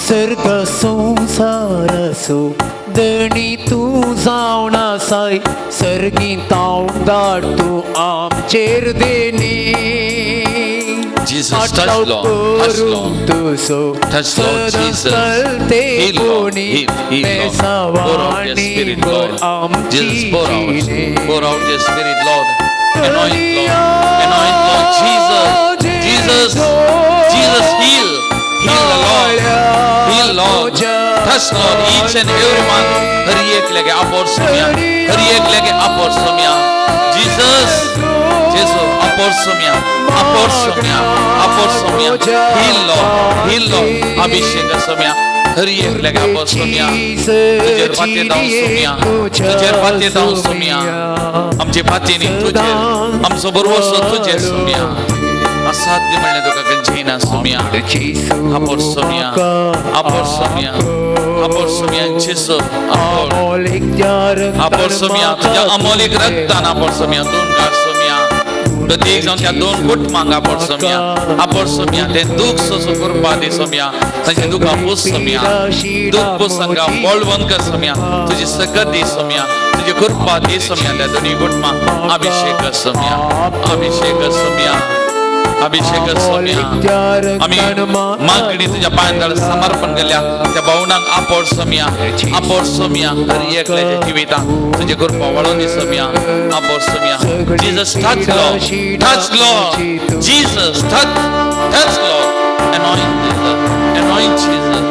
सर्ग संसाराचो धणी तूं जावन आसाय सर्गी तावदार तूं आमचेर देणी. Jesus, touch Lord, touch Lord, touch Lord Jesus, heal Lord, heal, heal Lord, pour out your spirit Lord, Jesus, pour out your spirit Lord, anoint Lord, anoint Lord, Jesus, Jesus, Jesus, heal, heal the Lord, heal Lord, touch Lord, each and every one, हर एक लगे अपोर सुमिया, हर एक लगे अपोर सुमिया, Jesus, Jesus, अपोर सुमिया, अपोर सुमिया, अपोर सुमिया, heal Lord, heal Lord, अभिषेक सुमिया, हर एक लगे अपोर सुमिया, तुझेर फाती दाव सुमिया, तुझेर फाती दाव सुमिया, आमचे फातीनी तुझेर, आमचो बरोबर तुझेर सुमिया, असाध्य म्हणलें तुका खंयचें सुमिया, अपोर सुमिया, अपोर सुमिया, अपोर सुमिया, जेजू, अपोर, अपोर सुमिया, तुझ्या अमोलीक रक्तान अपोर सुमिया, दोन काड सुमिया, प्रत्येक जावन त्या दोन कुटुंबांक आपोर सुमिया, आपोर सुमिया, ते दूख सोसूं कृपा दी सुमिया, तांचे दुखां पूस सुमिया, दूख पूस तांकां बळवंत कर सुमिया, तुजी सकत दी सुमिया, तुजी कृपा दी सुमिया, त्या दोनूय कुटुंबांक अभिषेक सुमिया, अभिषेक सुमिया, अभिषेक सुमिया. आमी मागणी तुज्या पांयां समर्पण केल्या त्या भावनांक आपोर सुमिया, आपोर सुमिया, हर एकल्याच्या जिवितांत तुजे कृपा वळोवन दी सुमिया, आपोर सुमिया. Jesus, touch Lord, touch Lord, Jesus, touch, touch Lord, anoint Jesus, anoint Jesus,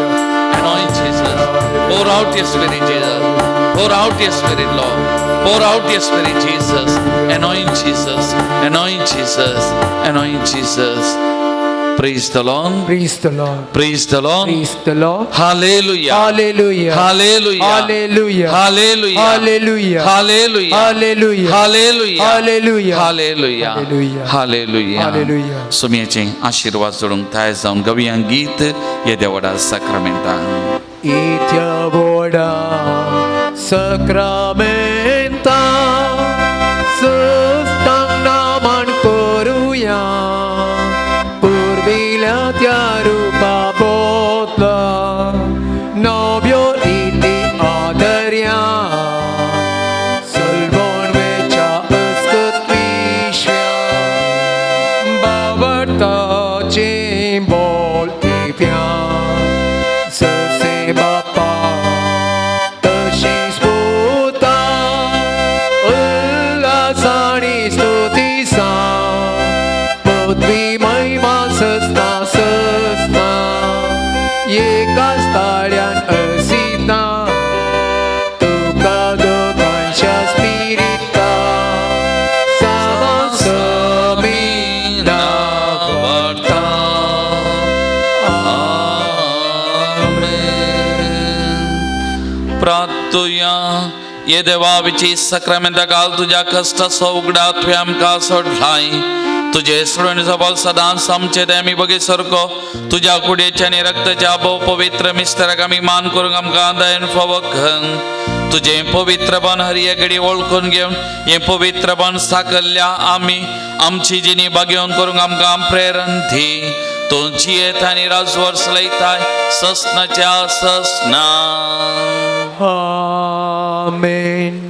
anoint Jesus, pour out your spirit Jesus, pour out your spirit Lord, pour out your spirit Jesus, anoint Jesus, anoint Jesus, anoint Jesus. Praise the Lord. Praise the Lord. Praise the Lord. Praise the Lord. Hallelujah. Hallelujah. Hallelujah. Hallelujah. Hallelujah. Hallelujah. Hallelujah. Hallelujah. Hallelujah. Hallelujah. Hallelujah. Hallelujah. Hallelujah. Hallelujah. सुमयाचे आशीर्वाद जोडूंक तयार जावन गवया गीत येद्या व्हडा साक्रामेंतान. येद्या व्हडा साक्रामेंता सस्तांग नामान करुया पुर्विल्या त्या रुपा बदला नव्यो रिती आदर्या सलवण वेच्या अस्कत विश्व्या बावडताचे बोल दिव्या ससे बापा तशीच पुता उल्हासानी स्तुती सा पदवी महिमा सस्ता सस्ता एकाच ताळ्यान असिता तुका दोगांच्या स्पिरिता सामा वाडता. आमेन. प्रार्थुया. ये देवा विची साक्रामेंता घाल तुज्या कश्टाचो उगडा तुवें आमकां सोडलाय तुजे सोडणीचो बल सदांच आमचे ते आमी बगी सारको तुज्या कुडयेच्या आनी रक्ताच्या भोव पवित्र मिस्तराक आमी मान करूंक आमकां दयन फावो कर. तुजें पवित्रपण हर एक घडी वळखून घेवन हें पवित्रपण साकल्ल्या आमी आमची जिणी बागेवन करूंक आमकां प्रेरण दी. तूं जियेत आनी राजवर चलयताय ससनाच्या ससना. आमेन.